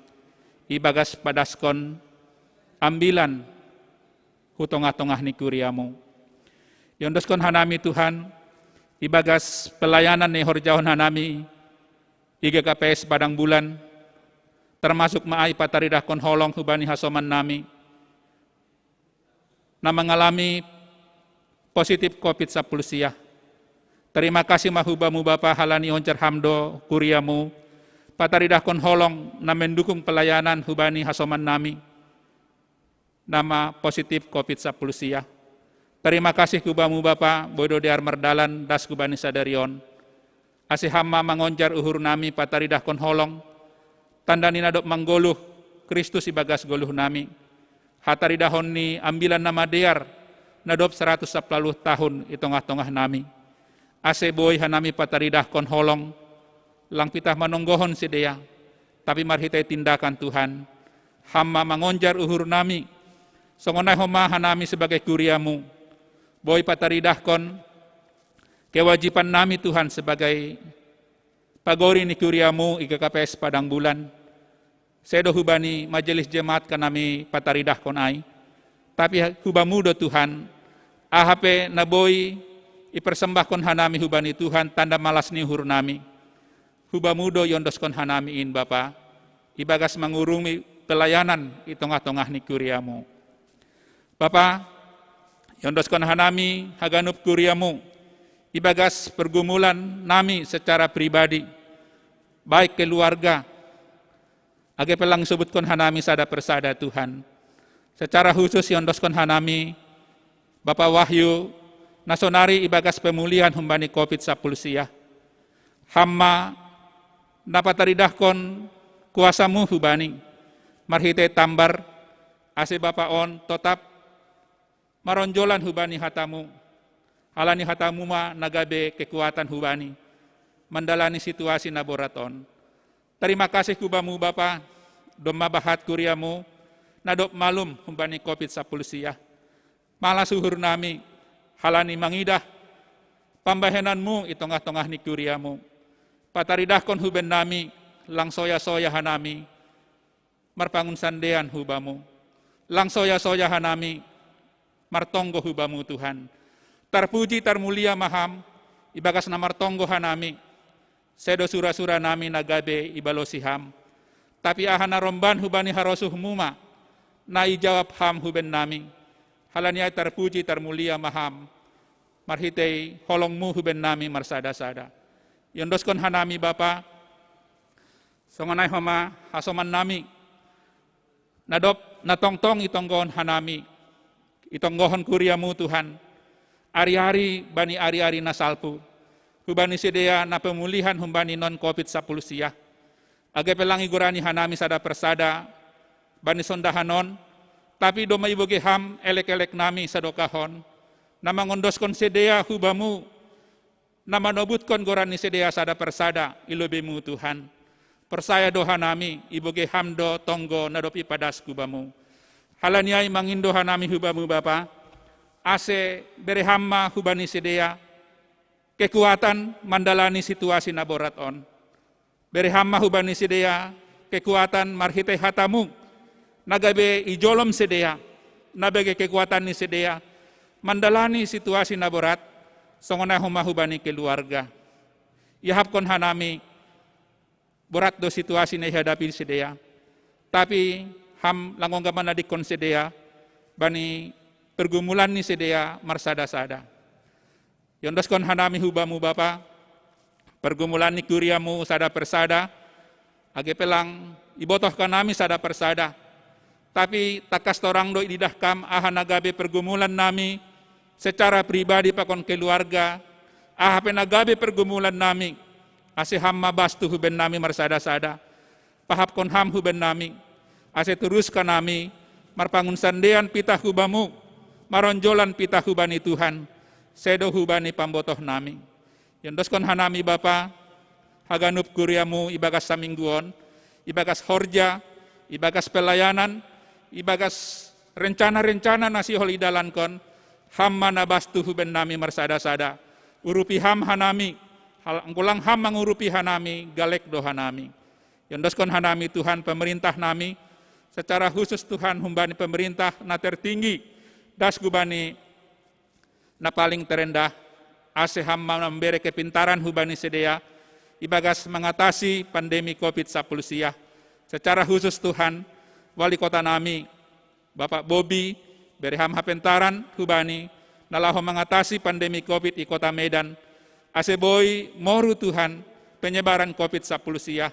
ibagas padaskon ambilan hu tongah-tongah ni kuria-Mu. Iondoskon hanami Tuhan, ibagas pelayanan na ihorjahon hanami, i G K P S Padang Bulan, termasuk ma ai pataridahkon holong hubani hasoman nami, na mangalami positif covid sapuluh sia. Tarima kasih ma hubamu Bapa halani onjar hamdo kuriamu, pataridahkon holong na mendukung pelayanan hubani hasoman nami nama positif covid sapuluh sia. Tarima kasih hubamu Bapa, bodo dear mardalan das hubani sadarion. Ase hamma mangonjar uhur nami pataridahkon holong, tanda ni nadop manggoluh Kristus ibagas goluh nami. Hataridahon ni ambilan na madear, nadop saratus sapuluh tahun i tongah-tongah nami. Ase boi hanami pataridahkon holong, lang pitah manonggohon sidea, tapi marhitei tindakan Tuhan, hamma mangonjar uhur nami, songonai homa hanami sebagai kuriamu, boi pataridahkon kewajiban nami Tuhan sebagai pagori ni kuriamu i G K P S Padang Bulan. Sedo hubani majelis jemaat kanami pataridahkon ai. Tapi hubamu do Tuhan, aha pe na boi ipersembahkon hanami hubani Tuhan tanda malas ni uhur nami. Hubamu do iondoskon hanami in Bapa, ibagas mangurumi pelayanan i tongah-tongah ni kuriamu. Bapa, iondoskon hanami haganup kuriamu, ibagas pergumulan nami secara pribadi, baik keluarga, age pe lang subutkon hanami sada persada Tuhan. Secara khusus iondoskon hanami Bapa Wahyu, na sonari ibagas pemulihan humbani covid sapuluh sia. Hamma na pataridahkon kuasamu hubani, marhitei tambar, ase Bapa on totap maronjolan hubani hatamu. Halani hatamu ma na gabe kekuatan hubani mandalani situasi na borat on. Tarima kasih hubamu Bapa, domma bahat kuriamu, na dob malum humbani covid sapuluh sia. Malas uhur nami, halani mangidah pambahenanmu i tongah-tongah ni kuriamu. Pataridahkon huben nami, lang soya-soya hanami marpangunsandean hubamu. Lang soya-soya hanami martonggo hubamu Tuhan. Tarpuji tarmulia ma ham, ibagas na martonggo hanami, sedo sura-sura nami na gabe ibalosi ham. Tapi aha na romban hubani harosuhmu ma, na ijawab ham huben nami. Halani ai tarpuji tarmulia ma ham, marhitei holongmu huben nami marsada-sada. Iondoskon hanami Bapa, songon ai homa hasoman nami, na dob na tongtong itonggohon hanami, itonggohon kuriamu Tuhan, ari-ari bani ari-ari na salpu, hubani sidea na pemulihan humbani non covid sapuluh sia. Age pe lang igurani hanami sada persada bani sondahan on, tapi domma ibogei ham elek-elek nami sadokahon, na mangondoskon sidea hubamu, na manobutkon goran ni sidea sada persada i lobeimu Tuhan. Porsaya do hanami, ibogei ham do tonggo na dob ipadas hubamu. Halani ai mangindo hanami hubamu Bapa, ase bere ham ma hubani sidea kekuatan mandalani situasi na borat on. Bere ham ma hubani sidea kekuatan marhitei hatamu, na gabe ijolom sidea, na bege kekuatan ni sidea mandalani situasi na borat, songon ai homa hubani keluarga. Iahapkon hanami, borat do situasi na ihadapi sidea, tapi ham lang ongga manadingkon sidea bani pergumulan ni sidea marsada-sada. Iondoskon hanami hubamu Bapa, pergumulan ni kuriamu sada persada, age pe lang ibotoh hanami sada persada. Tapi tangkas torang do ididah kam aha na gabe pergumulan nami secara pribadi pakon keluarga, aha pe na gabe pergumulan nami, ase ham ma bastu huben nami marsada-sada. Pahapkon ham huben nami, ase turuskon nami marpangunsandean pitah hubamu, maronjolan pitah hubani Tuhan, sedo hubani pambotoh nami. Iondoskon hanami Bapa, haganup kuriamu ibagas saminggu on, ibagas horja, ibagas pelayanan, ibagas rencana-rencana na sihol idalankon, ham ma na bastu huben nami marsada-sada. Urupi ham hanami, hal anggo lang ham mangurupi hanami, galek do hanami. Iondoskon hanami Tuhan pemerintah nami, secara khusus Tuhan humbani pemerintah na tertinggi, das hubani na paling terendah, ase ham ma mambere kepintaran hubani sidea, ibagas mangatasi pandemi covid sapuluh sia. Secara khusus Tuhan, wali kota nami, Bapak Bobi, Bere Ham hapentaran hubani na laho mangatasi pandemi covid i kota Medan, ase boi moru Tuhan penyebaran covid sapuluh sia.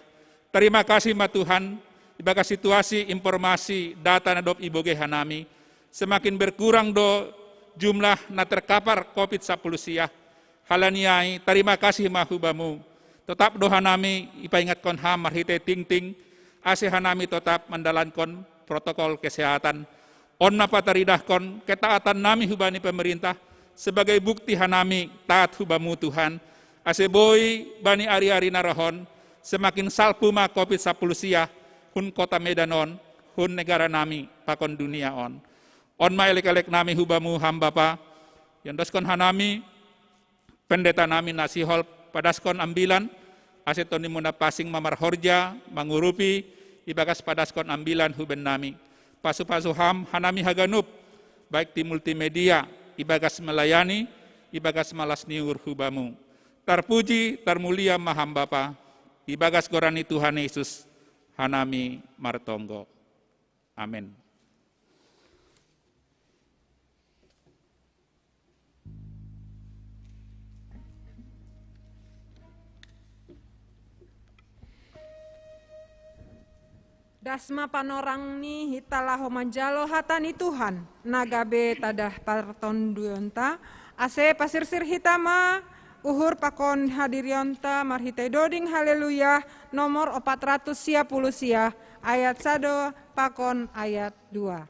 Tarima kasih ma Tuhan, ibagas situasi informasi data na dob ibogei hanami, semakin berkurang do jumlah na terkapar covid sapuluh sia. Halani ai, tarima kasih ma hu Bamu. Totap do hanami ipaingatkon Ham marhitei tingting, ase hanami totap mandalankon protokol kesehatan. On ma pataridahkon ketaatan nami hubani pemerintah sebagai bukti hanami taat hu Bamu Tuhan, ase boi bani ari-ari na rohon, semakin salpu ma covid sapuluh sia hun kota Medan on, hun negara nami pakon dunia on. On ma elek-elek nami hu Bamu Ham Bapa, iondoskon hanami pendeta nami na sihol padaskon ambilan, ase tondimuna pasing ma marhorja mangurupi ibagas padaskon ambilan huben nami. Pasu-pasu Ham hanami haganup, baik di multimedia, ibagas melayani, ibagas malas ni uhur hu Bamu. Tarpuji, tarmulia ma Ham Bapa, ibagas goran ni Tuhan Yesus hanami martonggo. Amen. Das ma panorang ni hita laho manjalo hata ni Tuhan, na gabe tadah partonduyonta, ase pasirsir hita ma uhur pakon hadirionta marhitei doding Haleluya nomor opat ratus sia puluh sia, ayat sada pakon ayat dua.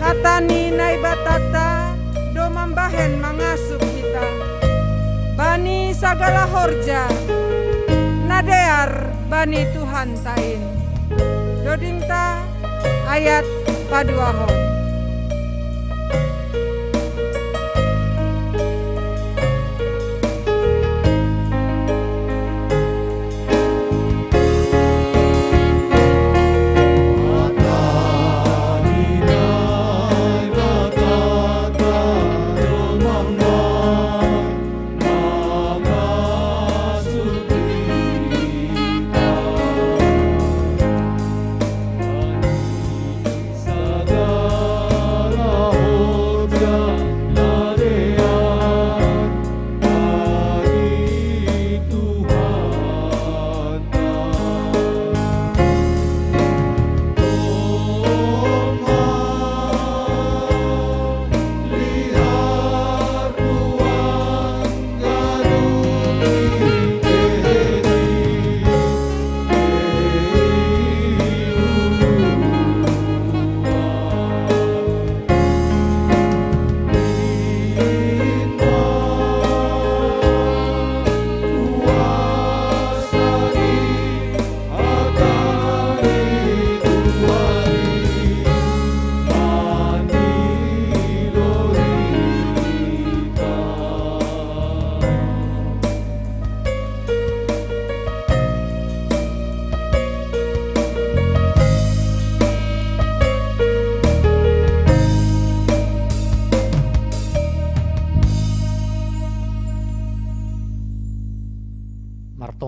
Hata ni Naibatanta do mambahen mangasup hita bani sagala horja na dear bani Tuhanta in. Dodingta ayat paduahon.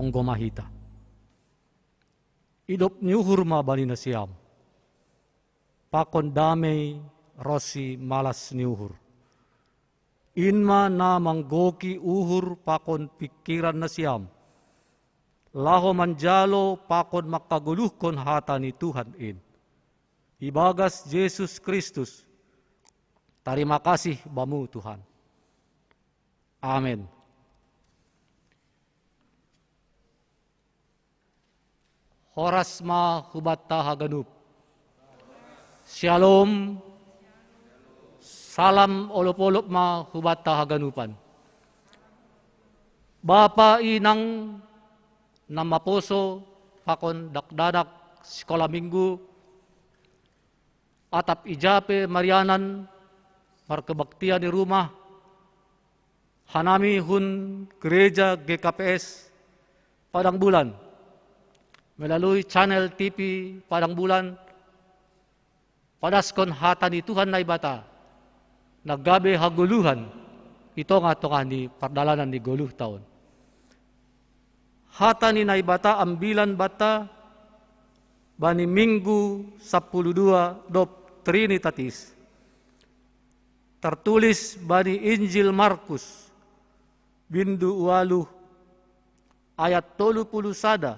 Gomahita. Idop ni uhur ma bani nasiam. Pakon damei ronsi malas ni uhur. In ma na manggoki uhur pakon pingkiran nasiam. Laho manjalo pakon mangkagoluhkon hata ni Tuhan in. Ibagas Jesus Kristus. Tarima kasih bamu Tuhan. Amen. Horas ma hubanta haganup. Shalom. Salam olop-olop ma hubanta haganupan. Bapa inang na maposo pakon dakdanak sikola minggu, atap ija pe marianan markebaktian i rumah, hanami hun gereja G K P S Padang Bulan, melalui channel T V Padang Bulan, padaskon hata ni Tuhan Naibata, na gabe hagoluhan i tonga-tonga ni pardalanan ni goluh taon. Hata ni Naibata ambilan banta bani minggu sampulu dua dob Trinitatis. Tertulis bani Injil Markus, bindu ualuh, ayat tolu puluh sada,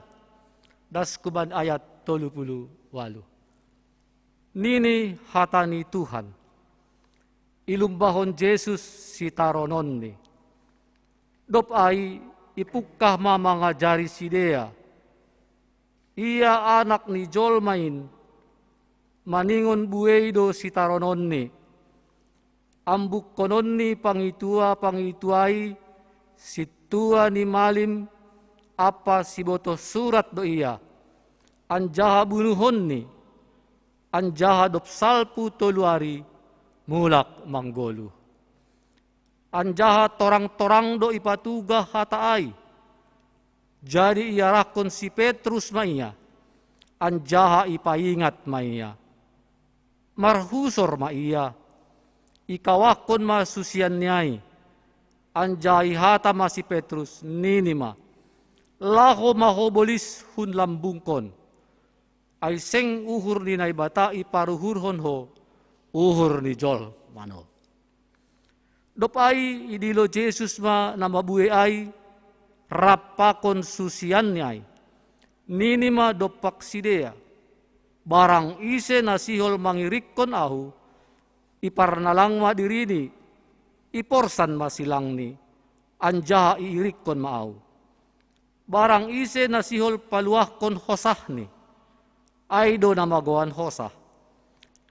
das kuman ayat tolu puluh ualuh. Nini hata ni Tuhan. Ilumbahon Jesus sitarononni. Dob ai ipungkah ma mangajari sidea. Ia Anak ni jolma in, maningon buei do sitarononni. Ambukkononni pangitua-pangitua i, sintua ni malim, ampa sibotoh surat do ia, anjaha bunuhonni, anjaha dob salpu tolu ari mulak manggoluh. Anjaha torang-torang do ipatugah hata ai. Jadi iarahkon si Petrus ma ia, anjaha ipaingat ma ia. Marhusor ma ia, ikawahkon ma susianni ai, anjaha ihata ma si Petrus, nini ma, laho ma ho bolis hun lambungkon. Ai seng uhur ni Naibata iparuhurhon ho, uhur ni jolma on. Dob ai idilo Jesus ma na mabuei ai, rap pakon susianni ai. Nini ma dompak sidea, barang ise na sihol mangirikkon ahu, iparnalang ma dirini, iporsan ma silangni, anjaha iirikkon ma ahu. Barang ise na sihol paluahkon hosahni, ai do na magoan hosah.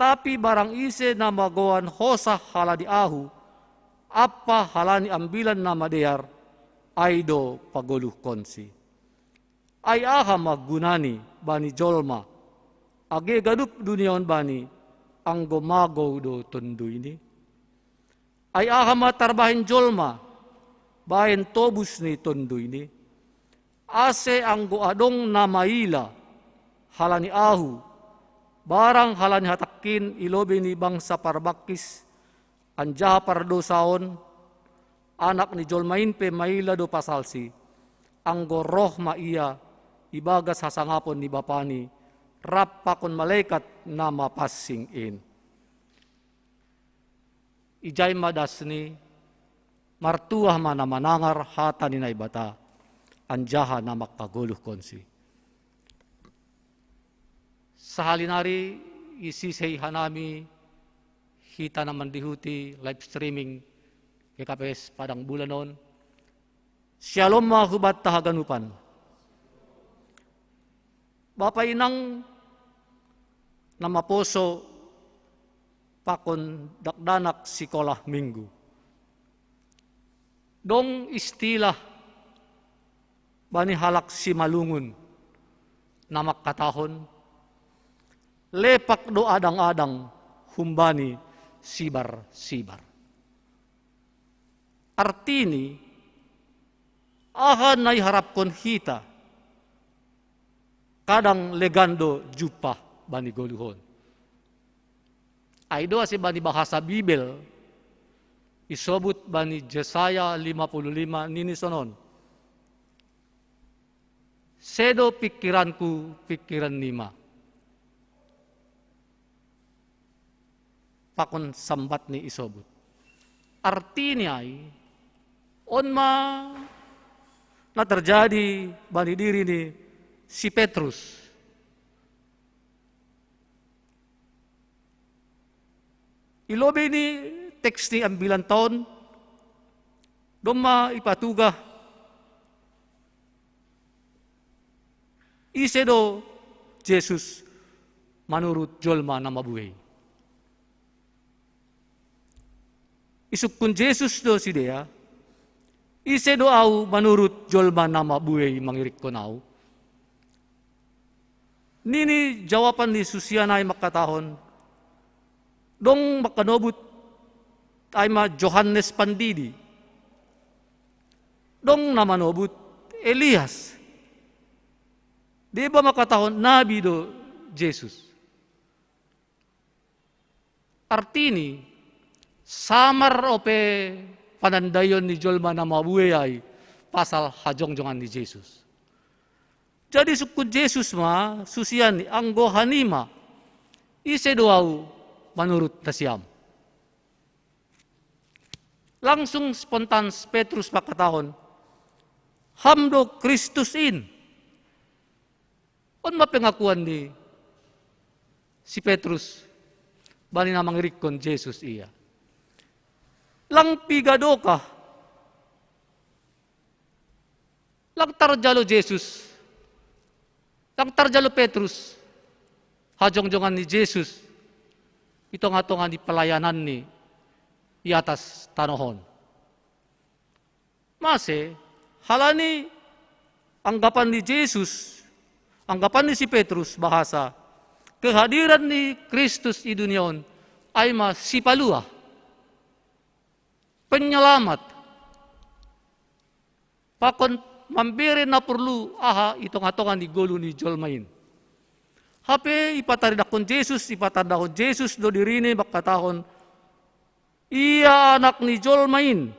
Tapi barang ise na magoan hosah halani ahu, ampa halani ambilan na madear, ai do pagoluhkonsi. Ai aha ma gunani bani jolma, age ganup dunia on bani, anggo magou do tonduyni? Ai aha ma tarbahen jolma, bahen tobus ni tonduyni? Ase anggo adong na maila, halani ahu, barang halani hatangkin i lobei ni bangsa parbangkis, anjaha pardosa on, Anak ni jolma in pe maila do pasalsi, anggo roh ma ia ibagas hasangapon ni Bapani, rap pakon malaikat na mapansing in. Ijai ma dasni, martuah ma na manangar hata ni Naibata, anjaha na mangkagoluhkonsi. Sahali nari isisei hanami hita na mandihuti live streaming G K P S Padang Bulan on. Shalom ma hubanta haganupan. Bapa inang na maposo pakon dakdanak sikola minggu. Dong istilah bani halak Simalungun na mangkatahon, lepak do adang-adang humbani sibar-sibar. Artini, aha na iharapkon hita, kadang legan do jumpah bani goluh on. Ai do ase bani bahasa Bibel, isobut bani Jesaya lima puluh lima nini sonon. Sedo pikiranku pikiran nima. Pakon sambat ni isobut. Artini ai, on ma na terjadi bani diri ni si Petrus. Ilobi ni teks ni ambilan taon, domma ipatuga ise do Jesus manurut jolma na mabuei. Isukkun Jesus do sidea, ise do au manurut jolma na mabuei mangirikkon au? Nini jawapan ni susian ai mangkatahon, dong mangkanobut ai ma Johannes Pandidi. Dong na manobut Elias. Deba mangkatahon nabi do Jesus. Artini, samar ope panandaion ni jolma na mabuei ai pasal hajongjongan ni Jesus. Jadi isukkun Jesus ma susianni, anggo hanima, ise do au manurut nasiam? Langsung spontan Petrus mangkatahon, ham do Kristus in. On ma pengakuan ni si Petrus bani na mangirikkon Jesus ia. Lang piga dokah, lang tarjalo Jesus, lang tarjalo Petrus hajongjongan ni Jesus i tongatonga ni pelayananni i atas tanoh on. Mase, halani anggapan ni Jesus, anggapan ni si Petrus bahasa kehadiran ni Kristus i dunia on ai ma sipaluah, penyelamat, pakon mambere na porlu aha i tongatonga ni golu ni jolma in. Hape ipataridakkon Jesus, ipatandahon Jesus do dirini mangkatahon, ia Anak ni jolma in,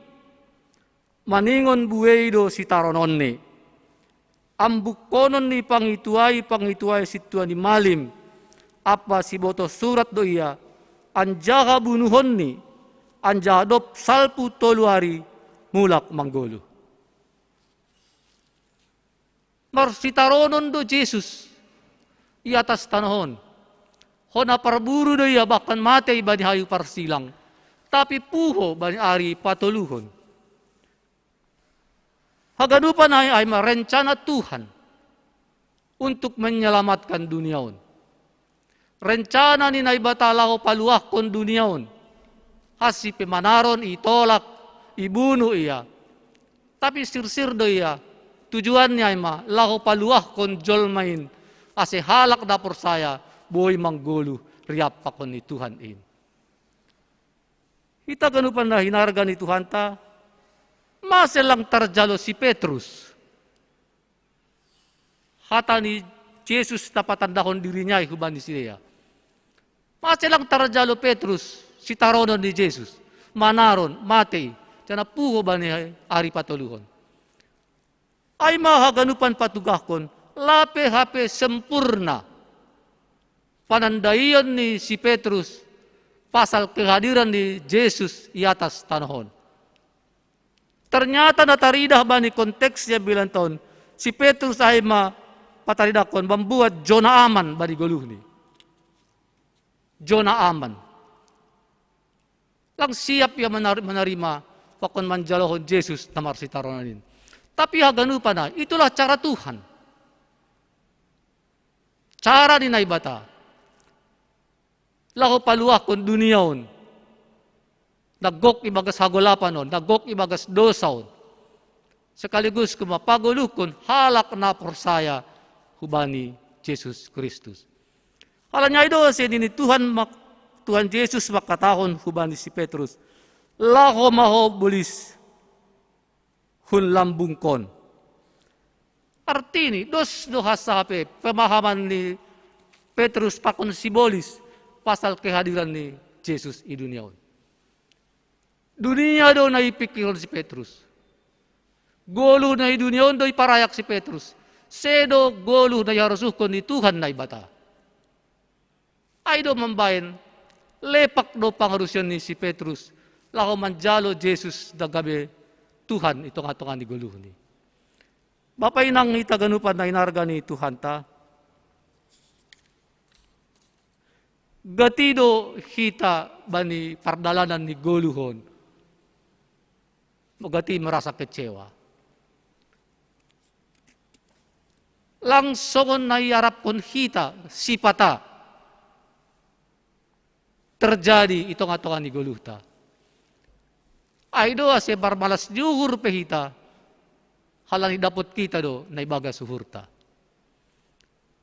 maningon buei do sitarononni. Ambukkonon ni pangituai-pangituai sintua ni malim, ampa sibotoh surat do ia, anjaha bunuhonni, anjaha dob salpu tolu ari mulak manggoluh. Marsitaronon do Jesus i atas tanoh on. Hona parburu do ia bahkan mate ibani hayu parsilang, tapi puho bani ari patoluhon. Haganupan ai ai ma rencana Tuhan untuk menyelamatkan dunia on. Rencana ni Naibata laho paluahkon dunia on. Hansi pe manaron itolak, ibunu ia. Tapi sirsir do ia, tujuanni ai ma laho paluahkon jolma in, ase halak na porsaya boi manggoluh riap pakon ni Tuhan in. Hita ganupan na hinarga ni Tuhanta, mase lang tarjalo si Petrus hata ni Jesus na patandahon dirini ai hubani sidea? Mase lang tarjalo Petrus sitaronon ni Jesus, manaron, mate, janah puho bani ari patoluhon? Ai ma haganupan patugahkon, lape hape sempurna panandaion ni si Petrus pasal kehadiran ni Jesus i atas tanoh on. Ternyata na taridah bani konteks ni ambilan taon, si Petrus ai ma pataridahkon mambuat zona aman bani goluhni. Zona aman. Lang siap ia menar-, menerima pakon manjalohon Jesus na marsitaronon in. Tapi haganupan ai, itulah cara Tuhan. Cara ni Naibata laho paluahkon dunia on, na gok ibagas hagolapan on, na gok ibagas dosa on, sekaligus gok ma pagoluhkon halak na porsaya hubani Jesus Kristus. Halani ai do ase nini Tuhan mak-, Tuhan Jesus mangkatahon hubani si Petrus, laho ma ho bolis hun lambungkon. Artini, dos do hansa hape pemahaman ni Petrus pakon sibolis pasal kehadiran ni Jesus i dunia on. Dunia do na ipikirhon si Petrus. Goluh na i dunia on do iparayak si Petrus. Sedo goluh na iharosuhkon ni Tuhan Naibata. Ai do mambaen, lepak do pangarusion ni si Petrus, laho manjalo Jesus na gabe Tuhan i tonga-tonga ni goluhni. Bapa inang hita ganupan na inarga ni Tuhanta, gati do hita bani pardalanan ni goluh on, gati merasa kecewa. Lang songon na iarapkon hita sipata terjadi i tonga-tonga ni goluhta. Ai do ase marmalas ni uhur pe hita, halani dapot hita do na ibagas uhurta.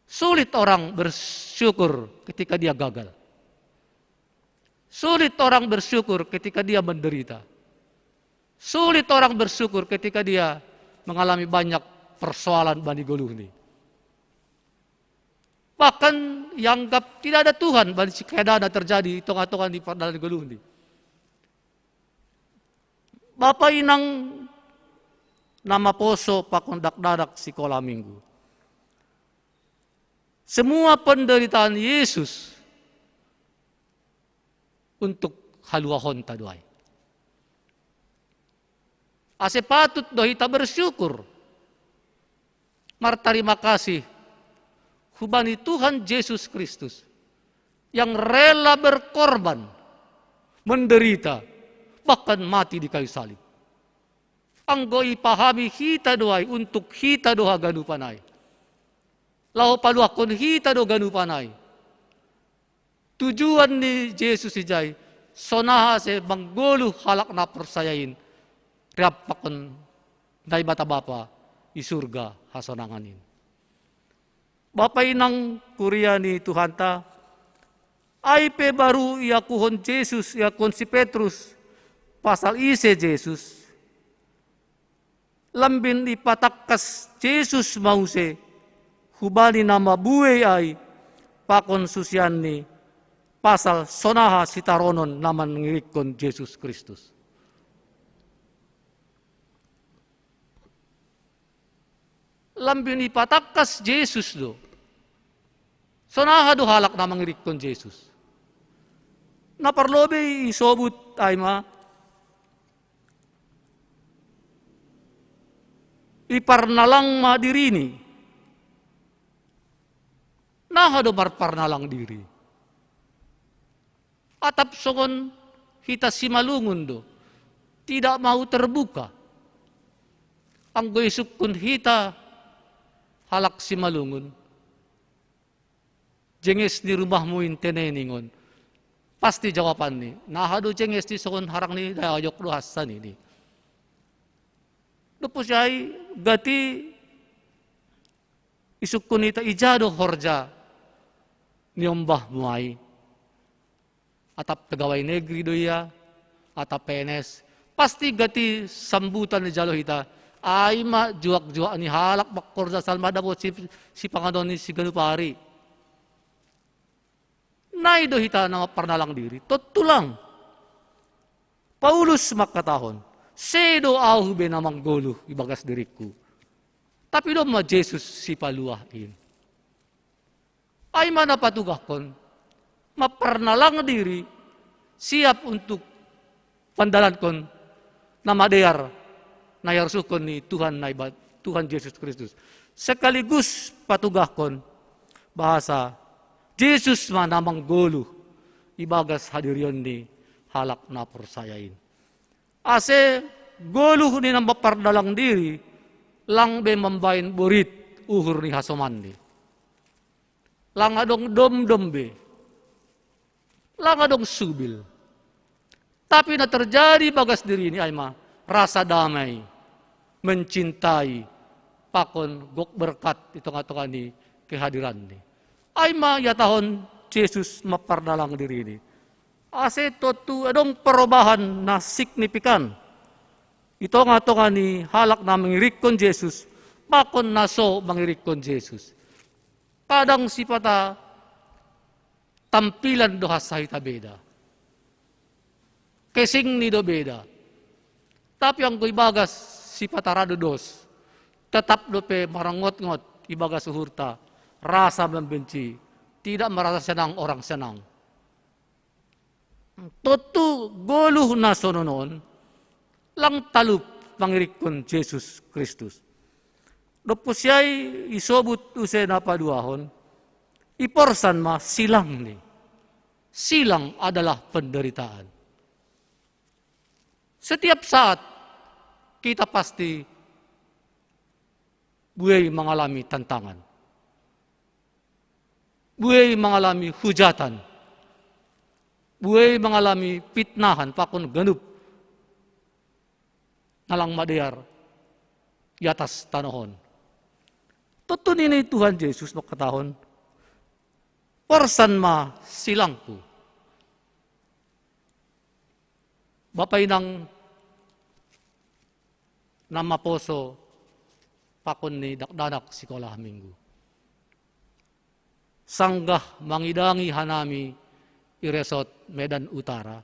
Sulit orang bersyukur ketika dia gagal. Sulit orang bersyukur ketika dia menderita. Sulit orang bersyukur ketika dia mengalami banyak persoalan bani goluhni. Bahkan ianggap tidak ada Tuhan bani si keadaan na terjadi i tonga-tonga ni pardalanan ni goluhni. Bapa inang na maposo pakon dakdanak sikola minggu. Semua penderitaan Yesus untuk haluahonta do ai. Ase patut do hita bersyukur, martarima kasih hubani Tuhan Jesus Kristus, yang rela berkorban, menderita, bahkan mati di kayu salib. Anggo ipahami hita do ai untuk hita do haganupan ai, laho paluahkon hita do ganupan ai. Tujuan ni Jesus ijai, sonaha ase manggoluh halak na porsaya in, rap pakon Naibata Bapa i surga hasonangan in. Bapa inang kuria ni Tuhanta, ai pe baru iakuhon Jesus, iakuhon si Petrus pasal ise Jesus, lambin ipatangkas Jesus ma use hubani na mabuei ai pakon susianni pasal sonaha sitaronon na mangirikkon Jesus Kristus. Lambin ipatangkas Jesus do. Sonaha do halak na mangirikkon Jesus? Na parlobei isobut ai ma, iparnalang ma dirini. Naha do marparnalang diri? Atap songon hita Simalungun do, tidak mau terbuka. Anggo isungkun hita halak Simalungun, "Jenges ni rumahmu intene," ningon. Pasti jawabanni, "Naha do jenges ni songon harang ni dayok do hansa," nini. Dob muse ai gati isungkun hita, "Ija do horja ni ombahmu ai? Atap pegawai negeri do ia, atap P N S?" Pasti gati sambutan dijalo hita, "Ai ma juak-juak ni halak mangkorja salma dapot si, sipanganon ni siganup ari." Nai do hita na marparnalang diri? Tontu lang. Paulus mangkatahon, "Sedo ahu be na manggoluh ibagas diringku, tapi domma Jesus Sipaluah in." Ai ma na patugahkon, marparnalang diri, siap untuk mandalankon na madear na iharosuhkon ni Tuhan Naibat-, Tuhan Jesus Kristus. Sekaligus patugahkon bahasa Jesus ma na manggoluh ibagas hadirion ni halak na porsaya in. Ase goluh ni na marparnalang diri lang be mambaen borit uhur ni hasomanni. Lang adong domdom be, lang adong subil. Tapi na terjadi bagas dirini ai ma rasa damai, mencintai, pakon gok berkat i tonga-tonga ni kehadiranni. Ai ma ihatahon Jesus marparnalang dirini. Ase tontu adong perobahan na signifikan i tonga-tonga ni halak na mangirikkon Jesus pakon na so mangirikkon Jesus. Kadang sipata tampilan do hansa hita beda, casingni do beda. Tapi anggo ibagas sipata ra do dos, tetap dope marongot-ngot ibagas uhurta, rasa membenci, tidak merasa senang orang senang. Totu goluhna sonon on, lang talup mangirikkon Jesus Kristus. Dopo siai isobut use na paduahon, iporsan ma silangni. Silang adalah penderitaan. Setiap saat kita pasti buei mengalami tantangan. Buei mengalami hujatan. Buei mengalami pitnahan pakon ganup na lang madear di atas tanoh on. Totu nini Tuhan Jesus mangkatahon, porsan ma silangku. Bapa inang na maposo pakon ni dakdanak sikolah minggu. Sanggah mangidangi hanami i resort Medan Utara,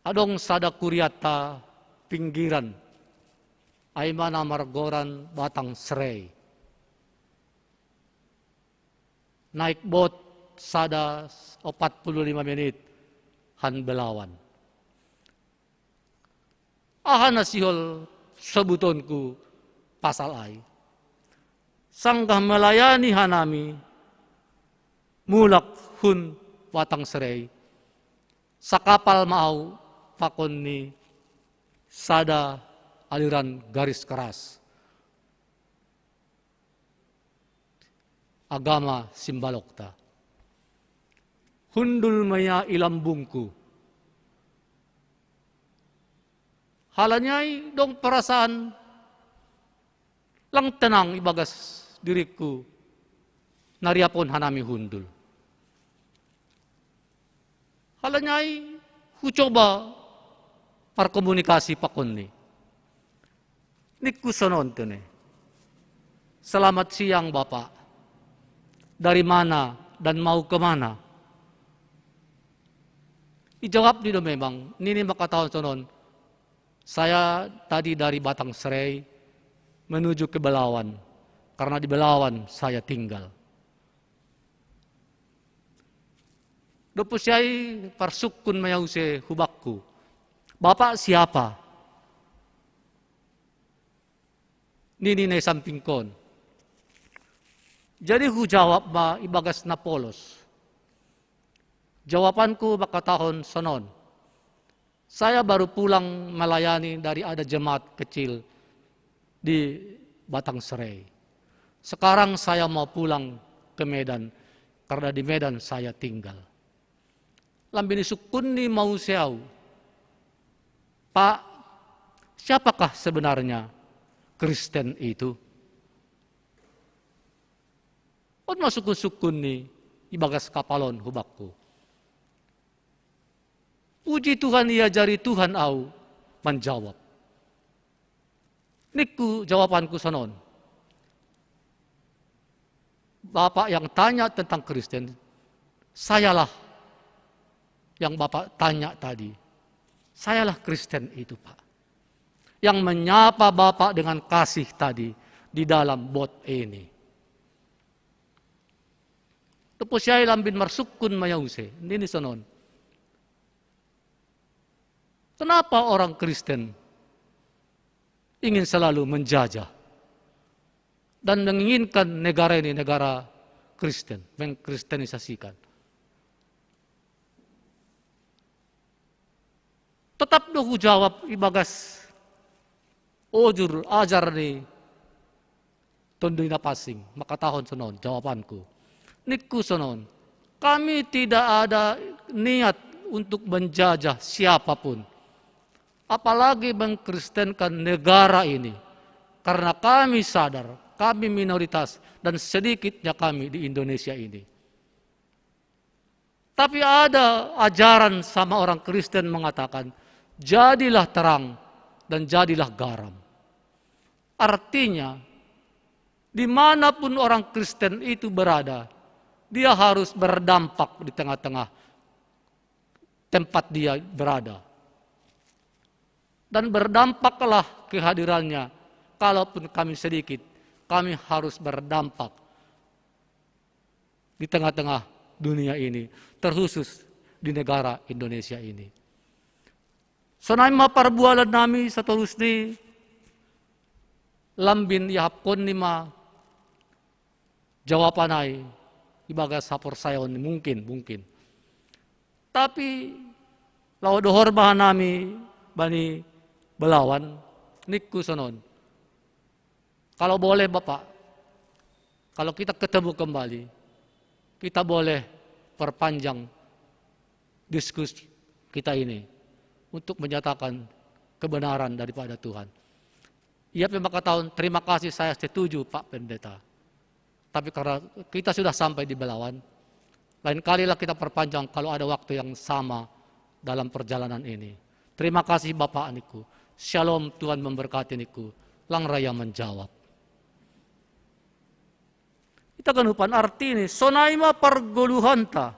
adong sada kuriatta pinggiran, ai ma na margoran Batang Serai. Naik bot sada opat puluh lima menit han Belawan. Aha na sihol sobutonku pasal ai? Sanggah melayani hanami mulak hun Batang Serai, sakapal ma au pakon ni sada aliran garis keras agama Simbalokta. Hundul ma ia i lambungku. Halani ai dong perasaan lang tenang ibagas diringku na riapon hanami hundul. Halani ai hucoba markomunikasi pakon ni. Ningku sonon tu ni, "Selamat siang, Bapak. Dari mana dan mau ke mana?" Ijawab ni do memang, nini mangkatahon sonon, "Saya tadi dari Batang Serai menuju ke Belawan, karena di Belawan saya tinggal." Dopo siai parsungkun ma ia use hubakku, "Bapak siapa?" Nini na i sampingkon. Jadi hujawab ma ibagas na polos. Jawabanku mangkatahon sonon, "Saya baru pulang melayani dari ada jemaat kecil di Batang Serai. Sekarang saya mau pulang ke Medan, karena di Medan saya tinggal." Lambin isungkun ni ma use au, "Pak, siapakah sebenarnya Kristen itu?" On ma sungkun-sungkun ni ibagas kapal on hubakku. "Puji Tuhan, iajari Tuhan au manjawab." Ningku jawabanku sonon, "Bapak yang tanya tentang Kristen, sayalah yang Bapak tanya tadi. Sayalah Kristen itu, Pak. Yang menyapa Bapak dengan kasih tadi di dalam bot ini." Dopo siai lambin marsungkun ma ia use, nini sonon, "Kenapa orang Kristen ingin selalu menjajah dan menginginkan negara ini negara Kristen, mengkristenisasikan?" Tetap do hujawab ibagas ojur ajar ni Tonduy Napansing, mangkatahon sonon jawabanku. Ningku sonon, "Kami tidak ada niat untuk menjajah siapapun, apalagi mengkristenkan negara ini, karena kami sadar kami minoritas dan sedikitnya kami di Indonesia ini." Tapi ada ajaran sama orang Kristen mengatakan, "Jadilah terang dan jadilah garam." Artinya, dimanapun orang Kristen itu berada, dia harus berdampak di tengah-tengah tempat dia berada. Dan berdampaklah kehadirannya, kalaupun kami sedikit, Kami harus berdampak di tengah-tengah dunia ini, terkhusus di negara Indonesia ini. Sonai ma parbualan nami satorus ni lambin ihapkon ni ma jawapan ai ibagas haporsayaon ni mungkin, mungkin. Tapi laho dohor ma hanami bani belawan, ningku sonon. Kalau boleh Bapak, kalau kita ketemu kembali, kita boleh perpanjang diskusi kita ini untuk menyatakan kebenaran daripada Tuhan. Ia pe mangkatahon, "Terima kasih, saya setuju, Pak Pendeta. Tapi karena kita sudah sampai di Belawan, lain kalilah kita perpanjang kalau ada waktu yang sama dalam perjalanan ini. Terima kasih, Bapak," ningku. "Shalom, Tuhan memberkati," ningku. Lang ra ia manjawab. Ita ganupan, artini sonai ma pargoluhanta.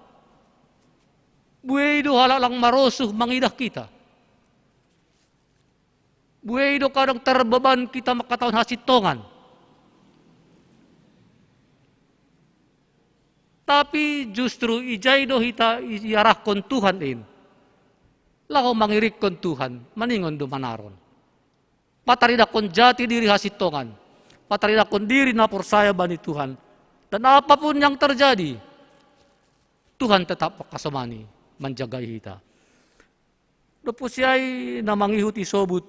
Buei do halak lang marosuh mangidah hita. Buei do kadang terbeban hita mangkatahon hasintongan. Tapi justru ijai do hita iarahkon Tuhan in. Laho mangirikkon Tuhan, maningon do manaron. Pataridahkon jati diri hasintongan. Pataridahkon diri na porsaya bani Tuhan. Dan apapun yang terjadi, Tuhan tetap mangkasomani, manjagai hita. Dob husiai na mangihut isobut.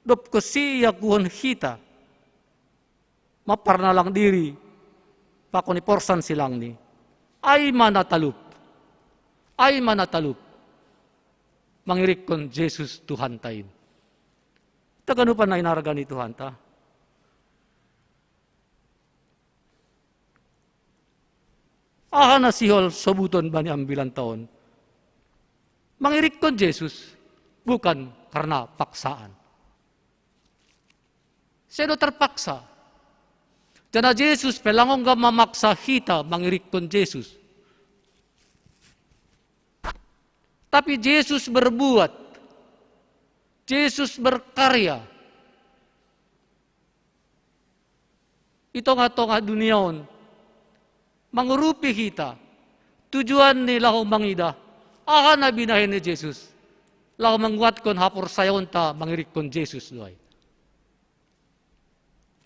Dob husi iakuhon hita. Mamparnalang diri pakon iporsan silangni. Ai ma na talup. Ai ma na talup. Mangirikkon Jesus Tuhanta in. Ita ganupan na hinarga ni Tuhanta. Aha na sihol sobuton bani ambilanta on? Mangirikkon Jesus bukan karena paksaan. Sedo terpaksa. Jana Jesus pe lang ongga mamaksa hita mangirikkon Jesus. Tapi Jesus berbuat. Jesus berkarya. I tongah-tongah dunia on, mangurupi hita. Tujuanni laho mangidah aha na binahen ni Jesus, laho manguatkon haporsayaonta mangirikkon Jesus do ai.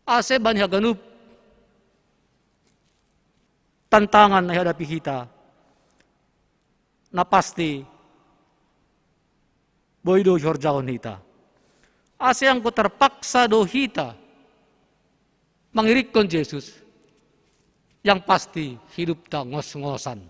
Ase bani haganup tantangan na ihadapi hita, na pasti boi do ihorjahon hita. Ase anggo terpaksa do hita mangirikkon Jesus, yang pasti hidupta ngos-ngosan.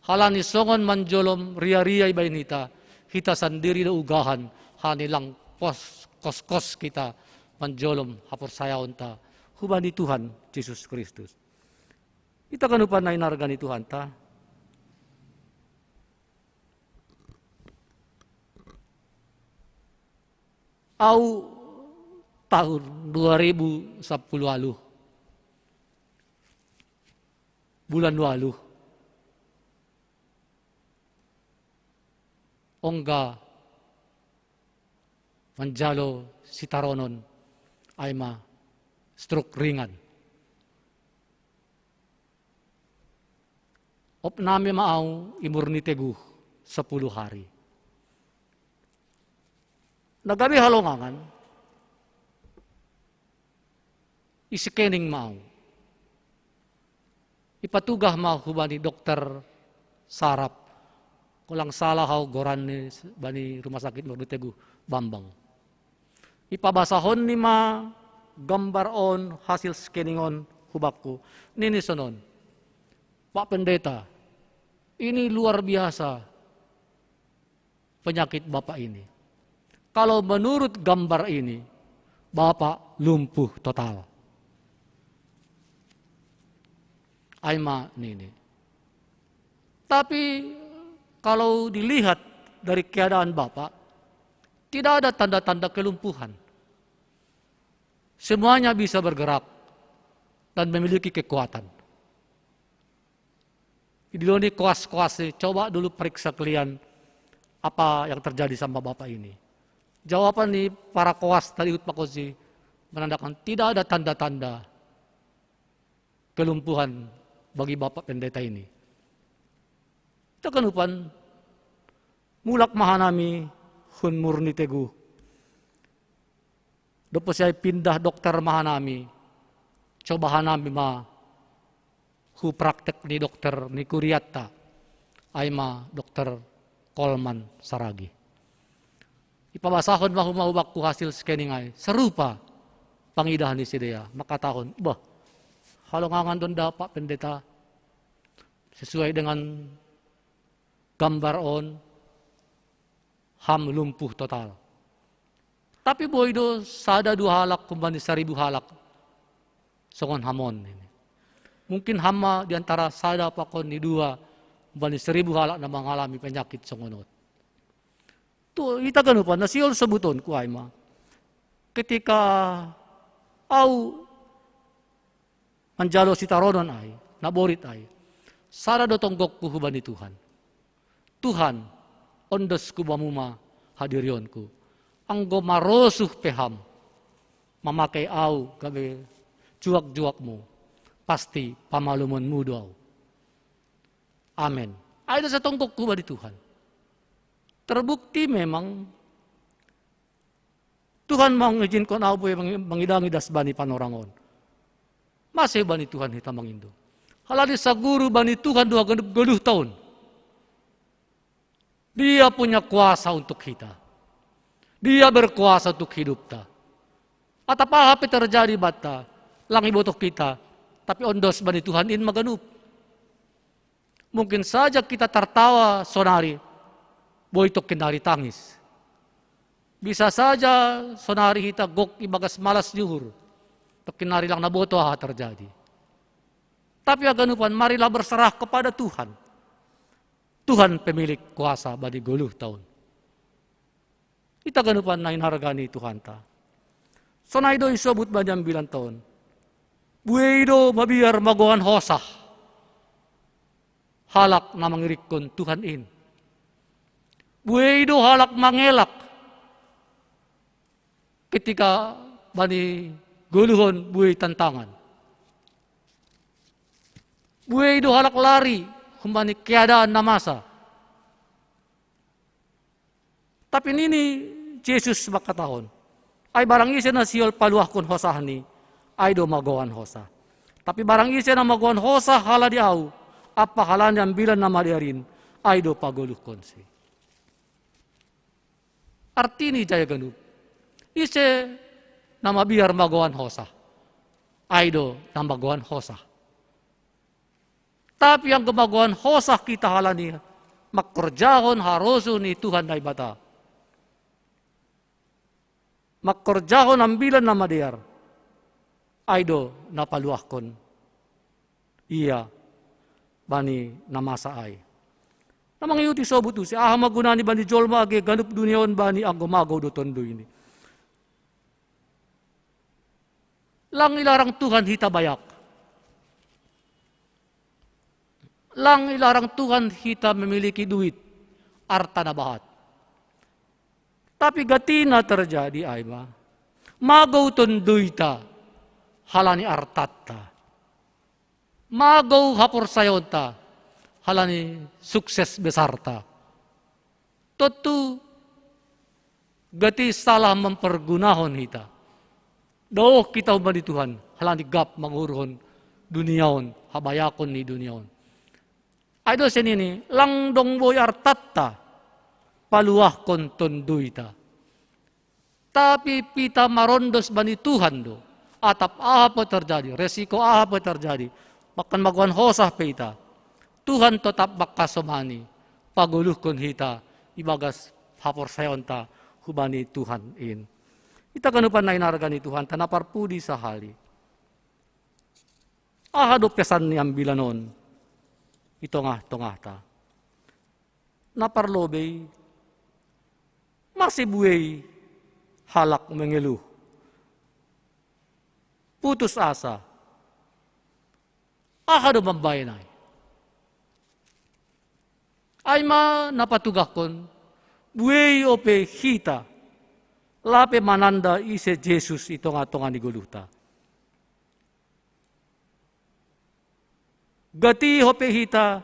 Halani songon manjolom ria-ria ibaen hita, hita sandiri do ugahan, halani lang pos, kos-kos hita manjolom haporsayaonta hubani Tuhan Jesus Kristus. Ita ganupan na hinarga ni Tuhanta. Au tahun dua ribu sepuluh alu, bulan walu, ongga manjalo sitaronon, ai ma stroke ringan. Opnam ma au i Murniteguh sepuluh hari. Na gabe halongangan, i-scanning ma au. Ipatugah ma hubani dokter saraf. Kalau lang salah au goranni bani rumah sakit Murniteguh, Bambang. Ipabasahonni ma gambar on, hasil scanning on hu bakku. Nini sonon, "Pak Pendeta, ini luar biasa penyakit Bapak ini. Kalau menurut gambar ini, Bapak lumpuh total." Ai ma nini. Tapi kalau dilihat dari keadaan Bapak, tidak ada tanda-tanda kelumpuhan. Semuanya bisa bergerak dan memiliki kekuatan. Idiloni koas-koas ni, "Coba dulu periksa kalian apa yang terjadi sama Bapak ini." Jawaban ni para koas tadi utpakosi menandakan tidak ada tanda-tanda kelumpuhan bagi Bapak Pendeta ini. Takanupan, mulak mahanami hun murni teguh. Dopo siya pindah dokter mahanami, coba hanami ma hu praktek ni dokter ni kuriatta, ai ma dokter Coleman Saragi. Ipabasahon ma hu ma ubakku hasil scanning ai, serupa pangidah ni sidea, makatahon, bah, halongangan don da Pak Pendeta, sesuai dengan gambar on, ham lumpuh total. Tapi boi do sada dua halak kumbani seribu halak songon ham on ini. Mungkin ham ma di antara sada pakon ni dua kumbani seribu halak na mangalami penyakit songon on. Tu ita ganupan na sihol sobutonku ai ma. Ketika au manjalo sitaronon ai, naborit ai, sada do tonggokku hubani Tuhan. Tuhan, ondosku bamu ma hadirionku. Anggo marosuh pe ham, mamake au gabe juak-juakmu, pasti pamalumonmu do au. Amen. Ai do satonggokku hubani Tuhan. Terbukti memang Tuhan mangijinkon au boi mangidangi das bani panorang on. Mase bani Tuhan hita mangindo. Halani saguru bani Tuhan do haganup goluh taon. Dia punya kuasa untuk kita. Dia berkuasa untuk hidupta. Atap aha pe terjadi banta, lang ibotoh kita, tapi ondos bani Tuhan in ma ganup. Mungkin saja kita tertawa sonari, boi tokkin nari tangis. Bisa saja sonari hita gok ibagas malas ni uhur, tokkin nari lang naboto aha terjadi. Tapi haganupan, marilah berserah kepada Tuhan. Tuhan pemilik kuasa bani goluh taon. Ita ganupan na hinarga ni Tuhanta. Sonai do isobut bani ambilan taon. Buei do mabiar magoan hosah halak na mangirikkon Tuhan in. Buei do halak mangelak ketika bani goluh on buei tantangan. Buei do halak lari humbani keadaan na masa. Tapi nini Jesus mangkatahon, ai barang ise na sihol paluahkon hosahni, ai do magoan hosah. Tapi barang ise na magoan hosah halani au, ampa halani Ambilan Namadear in, ai do pagoluhkonsi. Artini ija ia ganup, ise na mabiar magoan hosah, ai do na magoan hosah. Tapi anggo magoan hosah hita halani mangkorjahon harosuh ni Tuhan Naibata, mangkorjahon Ambilan Namadear, ai do na paluahkon ia bani na masa ai. Na mangihut isobut use, aha ma gunani bani jolma age ganup dunia on bani anggo magou do Tonduy ni. Lang ilarang Tuhan hita bayak. Lang ilarang Tuhan hita memiliki duit, arta na bahat. Tapi gati na terjadi ai ma, magou Tonduyta halani artanta. Magou haporsayaonta halani sukses besarta. Tontu gati salah mempergunahon hita. Daoh hita humbani Tuhan halani gap manguhurhon dunia on, habayakon ni dunia on. Ai do sonini, lang dong boi artanta paluahkon Tonduyta. Tapi hita marondos bani Tuhan do. Atap aha pe terjadi, resiko aha pe terjadi, bahkan magoan hosah pe hita, Tuhan totap mangkasomani, pagoluhkon hita ibagas haporsayaonta hubani Tuhan in. Ita ganupan na hinarga ni Tuhanta na parpudi sahali. Aha do pesan ni ambilan on i tongah-tongahta? Na parlobei, mase buei halak mengeluh, putus asa. Aha do mambahen ai? Ai ma na patugahkon, buei ope hita Lape mananda ise Jesus i tonga-tonga ni goluhta. Gati ho pe hita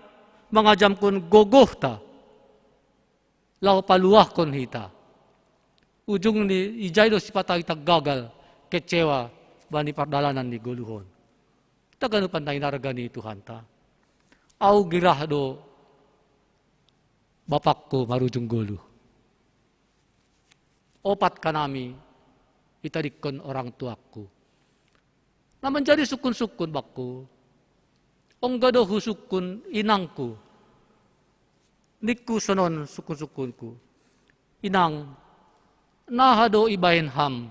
mangajamkon gogohta laho paluahkon hita. Ujungni ijai do sipata hita gagal, kecewa bani pardalanan ni goluh on. Taganupan na inarga ni Tuhanta. Au girah do bapakku marujung goluh. Opat kanami itadingkon orang tuakku. Na manjadi sukun-sukun bakku. Ongga do husukun inangku. Ningku sonon sukun-sukunku. Inang, naha do ibahen ham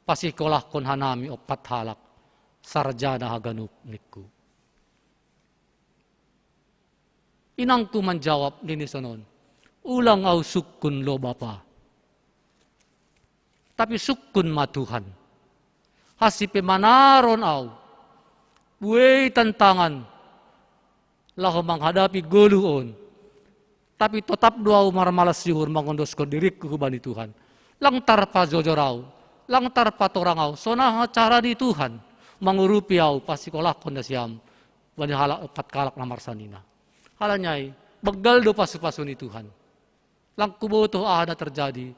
pasikolahkon hanami opat halak sarjana haganup, ningku. Inangku manjawab nini sonon, ulang au sukun lo bapa. Tapi sukun ma Tuhan. Hansi pe manaron au buei tantangan laho manghadapi goluh on. Tapi totap do au marmalas ni uhur mangondoskon diringku hubani Tuhan. Lang tarpajojor au, lang tarpatorang au, sonaha cara ni Tuhan mangurupi au pasikolahkon nasiam bani halak opat halak na marsanina. Halani ai, begal do pasu-pasu ni Tuhan. Lang kubotoh aha na terjadi.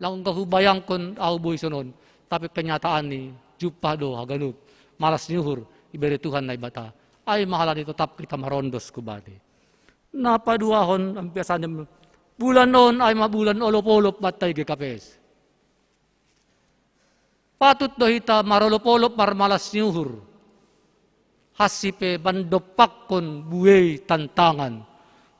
Lang ongga hubayangkon au boi sonon. Tapi kenyataanni jumpah do haganup malas ni uhur ibere Tuhan Naibata. Ai ma halani totap hita marondos hubani. Na paduahon ampiasanem bulan on ai ma bulan olop-olop banta i G K P S. Patut do hita marolop-olop marmalas ni uhur. Hansi pe mandompakkon buei tantangan,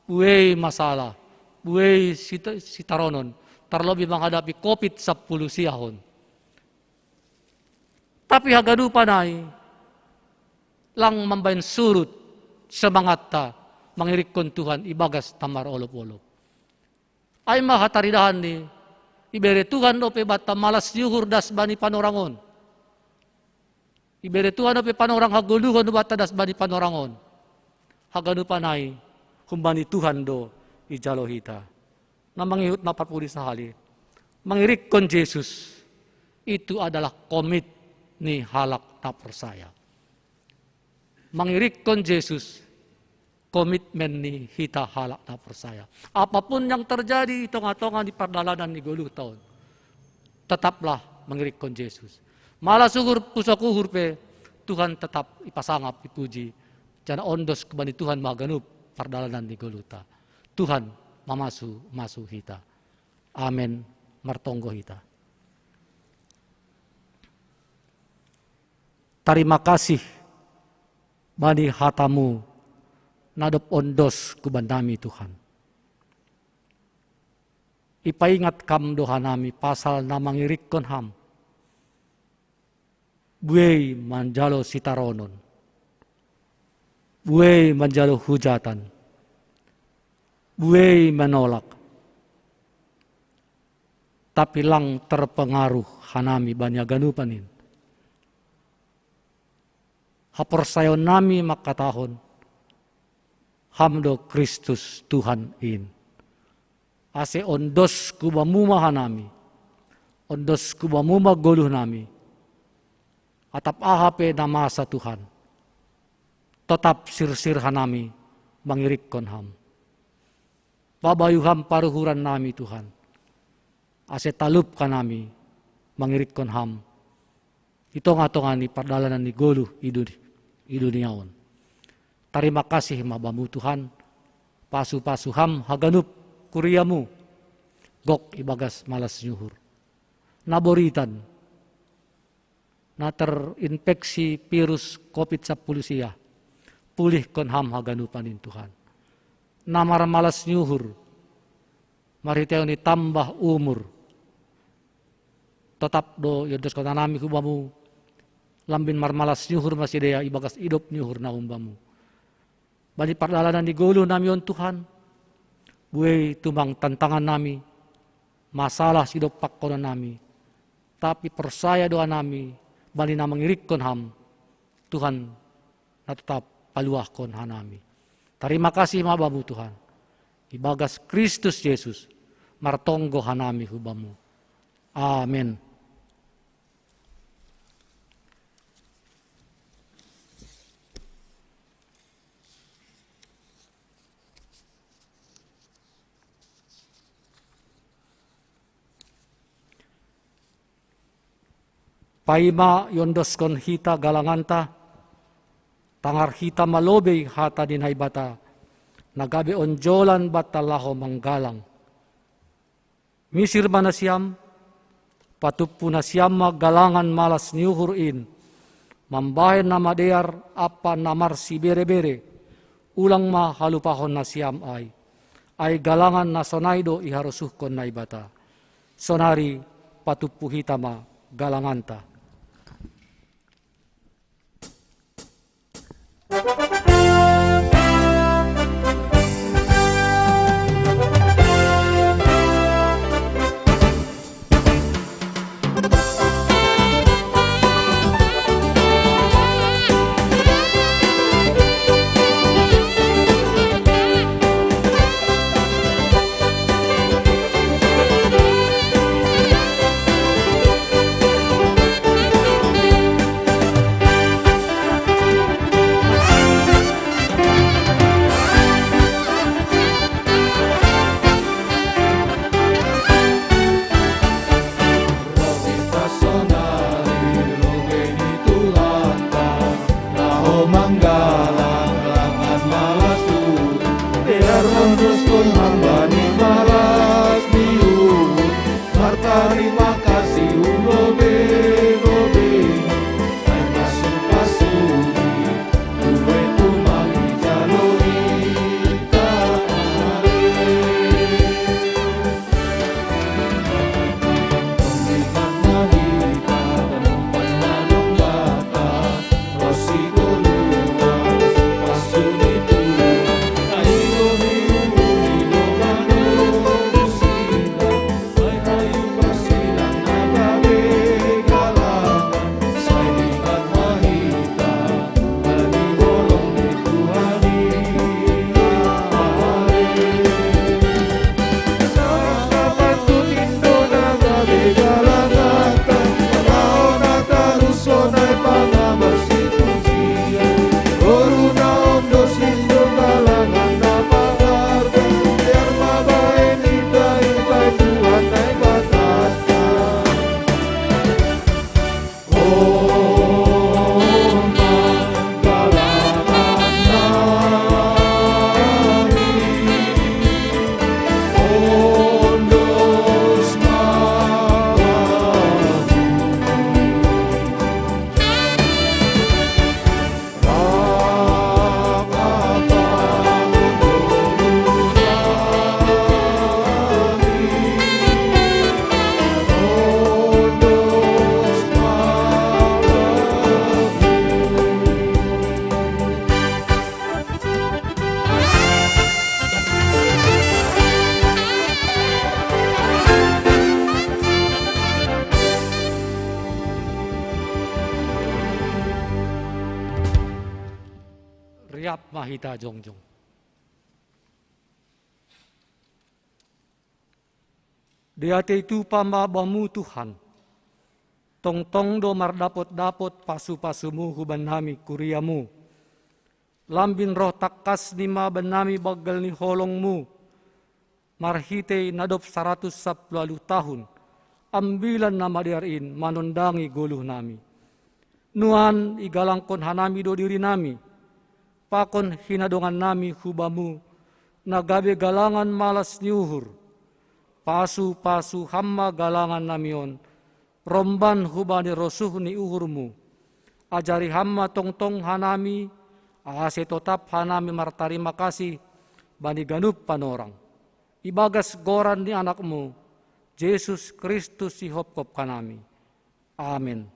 buei masalah, buei sita-, sitaronon, tarlobi manghadapi covid sampulu siahon. Tapi haganupan ai lang mambahen surut semangatta mangiringkon Tuhan ibagas na marolop-olop. Ai ma hataridahan ni, ibere Tuhan dope banta malas ni uhur das bani panorang on. Ibere Tuhan dope panorang hagoluhon banta das bani panorang on. Haganupan ai humbani Tuhan do ijalo hita. Na mangihut na parpudi sahali. Mangiringkon Jesus itu adalah komit ni halak na porsaya. Mangiringkon Jesus komitmen ni hita halak na porsaya. Apapun yang terjadi i tonga-tonga ni pardalanan ni goluhta on, tetaplah mangiringkon Jesus. Malas uhur pusok uhur pe Tuhan tetap ipasangap ipuji. Janah ondos hubani Tuhan ma haganup pardalanan ni goluhta. Tuhan mamasu-masu hita. Amen. Martonggo hita. Tarima kasih bani hata-Mu na dob ondos huban nami, Tuhan. Ipaingat Kam do hanami pasal na mangiringkon Ham. Buei manjalo sitaronon. Buei manjalo hujatan. Buei manolak. Tapi lang terpengaruh hanami bani haganupan in. Haporsayaon nami mangkatahon, Ham do Kristus Tuhan in. Ase ondos hubamu ma hanami, ondos hubamu ma goluh nami. Atap aha pe na masa Tuhan, totap sirsir hanami mangiringkon Ham. Pabayu Ham paruhuran nami Tuhan, ase talup hanami mangiringkon Ham i tonga-tonga ni pardalanan ni goluh i duni-, i dunia on. Tarima kasih ma Bamu Tuhan, pasu-pasu Ham haganup kuria-Mu, gok ibagas malas ni uhur. Na boritan, na terinfeksi virus covid sampulu sia, pulihkon Ham haganupan in Tuhan. Na marmalas ni uhur, marhitehon ni tambah umur, totap do iondoskon hanami hu Bamu, lambin marmalas ni uhur ma sidea ibagas idop ni uhur na umbamu. Bani pardalanan ni goluh nami on Tuhan, buei tumang tantangan nami, masalah sidompakkonon nami, tapi porsaya do hanami bani na mangiringkon Ham, Tuhan na totap paluahkon hanami. Tarima kasih ma Bamu Tuhan. Ibagas Kristus Jesus, martonggo hanami hu Bamu. Amen. Paima iondoskon hita galanganta, tangar hita ma lobei hata ni Naibata, na gabe onjolan banta laho manggalang. Misir ma nasiam, patumpu nasiam ma galangan malas ni uhur in, mambahen na madear ampa na marsibere-bere, ulang ma halupahon nasiam ai. Ai galangan na sonai do iharosuhkon Naibata. Sonari patumpu hita ma galanganta. Riap ma hita jongjong. Diatei tupa ma Bamu Tuhan. Tongtong do mardapot-dapot pasu-pasuMu hubannami kuriaMu. Lambin roh tangkasni ma bannami banggal ni holongMu, marhitei na dob saratus sampulu ualuh tahun, Ambilan Namadear in manondangi goluhnami. Nuan igalangkon hanami do dirinami, pakon hinadongannami hu Bamu, na gabe galangan malas ni uhur. Pasu-pasu Ham ma galangannami on, romban hubani rosuh ni uhurMu. Ajari Ham ma tongtong hanami, ase totap hanami martarima kasih bani ganup panorang. Ibagas goran ni AnakMu, Jesus Kristus sihopkop hanami. Amen.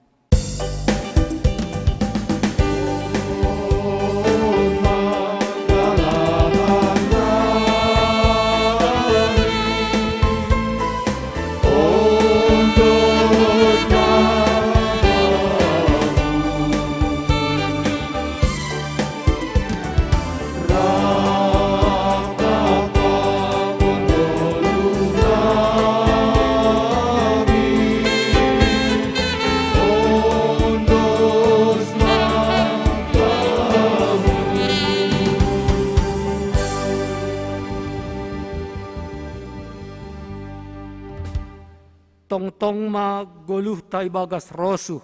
Tongtong ma goluhta ibagas rosuh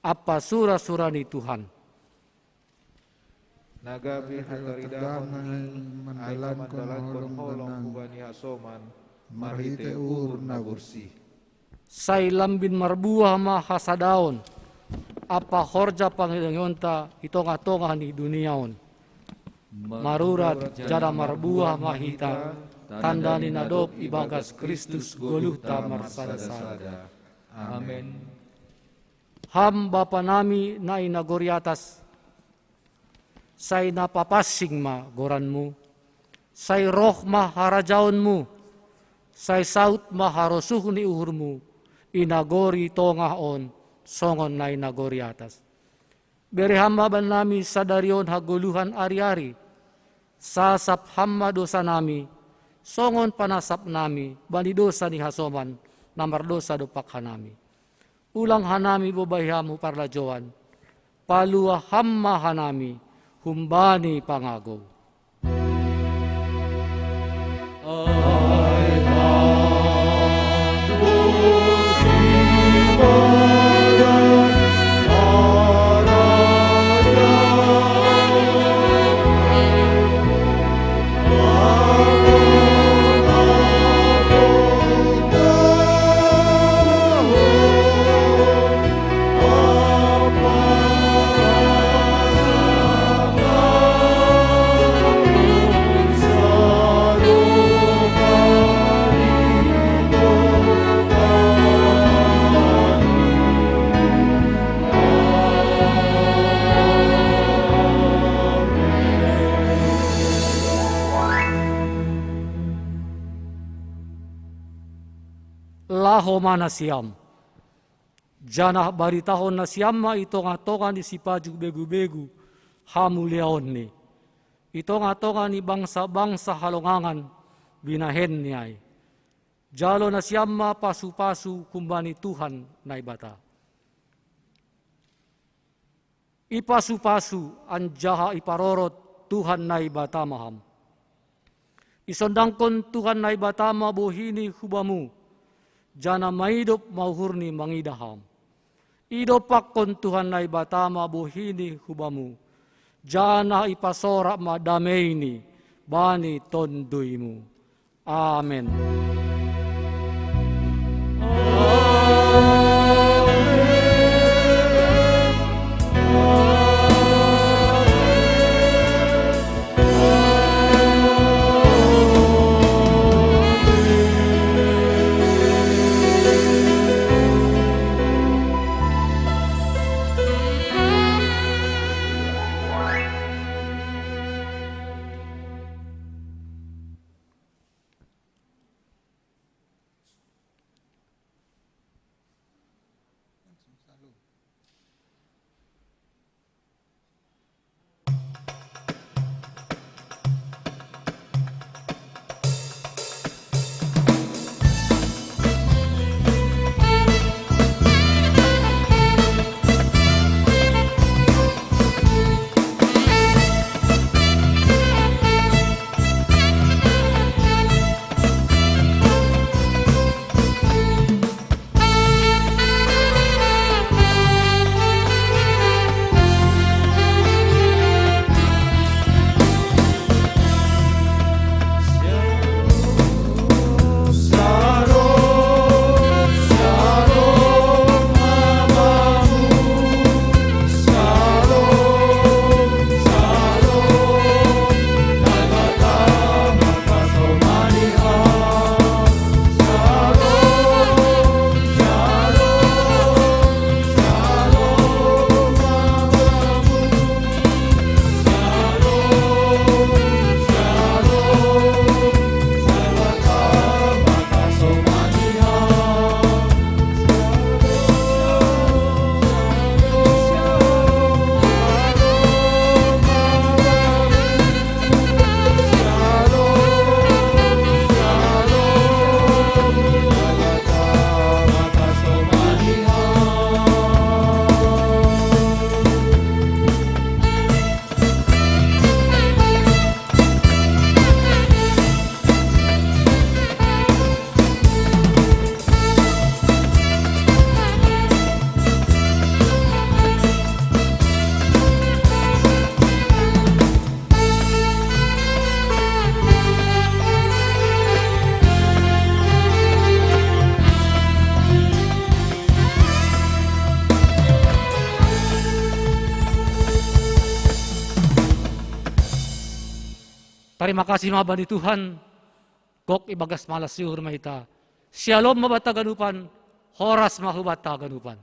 ampa sura-sura ni Tuhan. Na gabe hataridahon, ai mandalankon holong hubani hasoman marhitei uhur na borsih. Sai lambin marbuah ma hasadaon ampa horja pangidoionta i tongah-tongah ni dunia on. Marurat jala marbuah ma hita, tanda ni na dob ibagas Kristus goluhta marsada-sada. Amen. Ham Bapa nami na i nagori atas, sai na papansing ma goranmu, sai roh ma harajaonmu, sai saut ma harosuh ni uhurmu, i nagori tongah on, songon na i nagori atas. Bere Ham ma bannami sadari on hagoluhan ari-ari, sasap Ham ma dosanami, songon panasapnami bani dosa ni hasoman na mardosa dompak hanami. Ulang hanami bobai Ham hu parlajouan, palua Ham ma hanami humbani pangagou. Laho ma nasiam, janah baritahon nasiam ma i tongah-tongah ni sipajuh begu-begu hamuliaonni, i tongah-tongah ni bangsa-bangsa halongangan binahenni ai. Jalo nasiam ma pasu-pasu humbani Tuhan Naibata. Ipasu-pasu anjaha iparorot Tuhan Naibata ma ham. Isondangkon Tuhan Naibata ma bohini hu bamu, janah maidop ma uhurni mangidah ham. Idompakkon Tuhan Naibata ma bohini hu bamu, janah ipasorak ma dameini bani tonduimu. Amen. Tarima kasih ma bani Tuhan, gok ibagas malas ni uhur ma hita. Syalom ma banta ganupan, horas ma hubanta ganupan.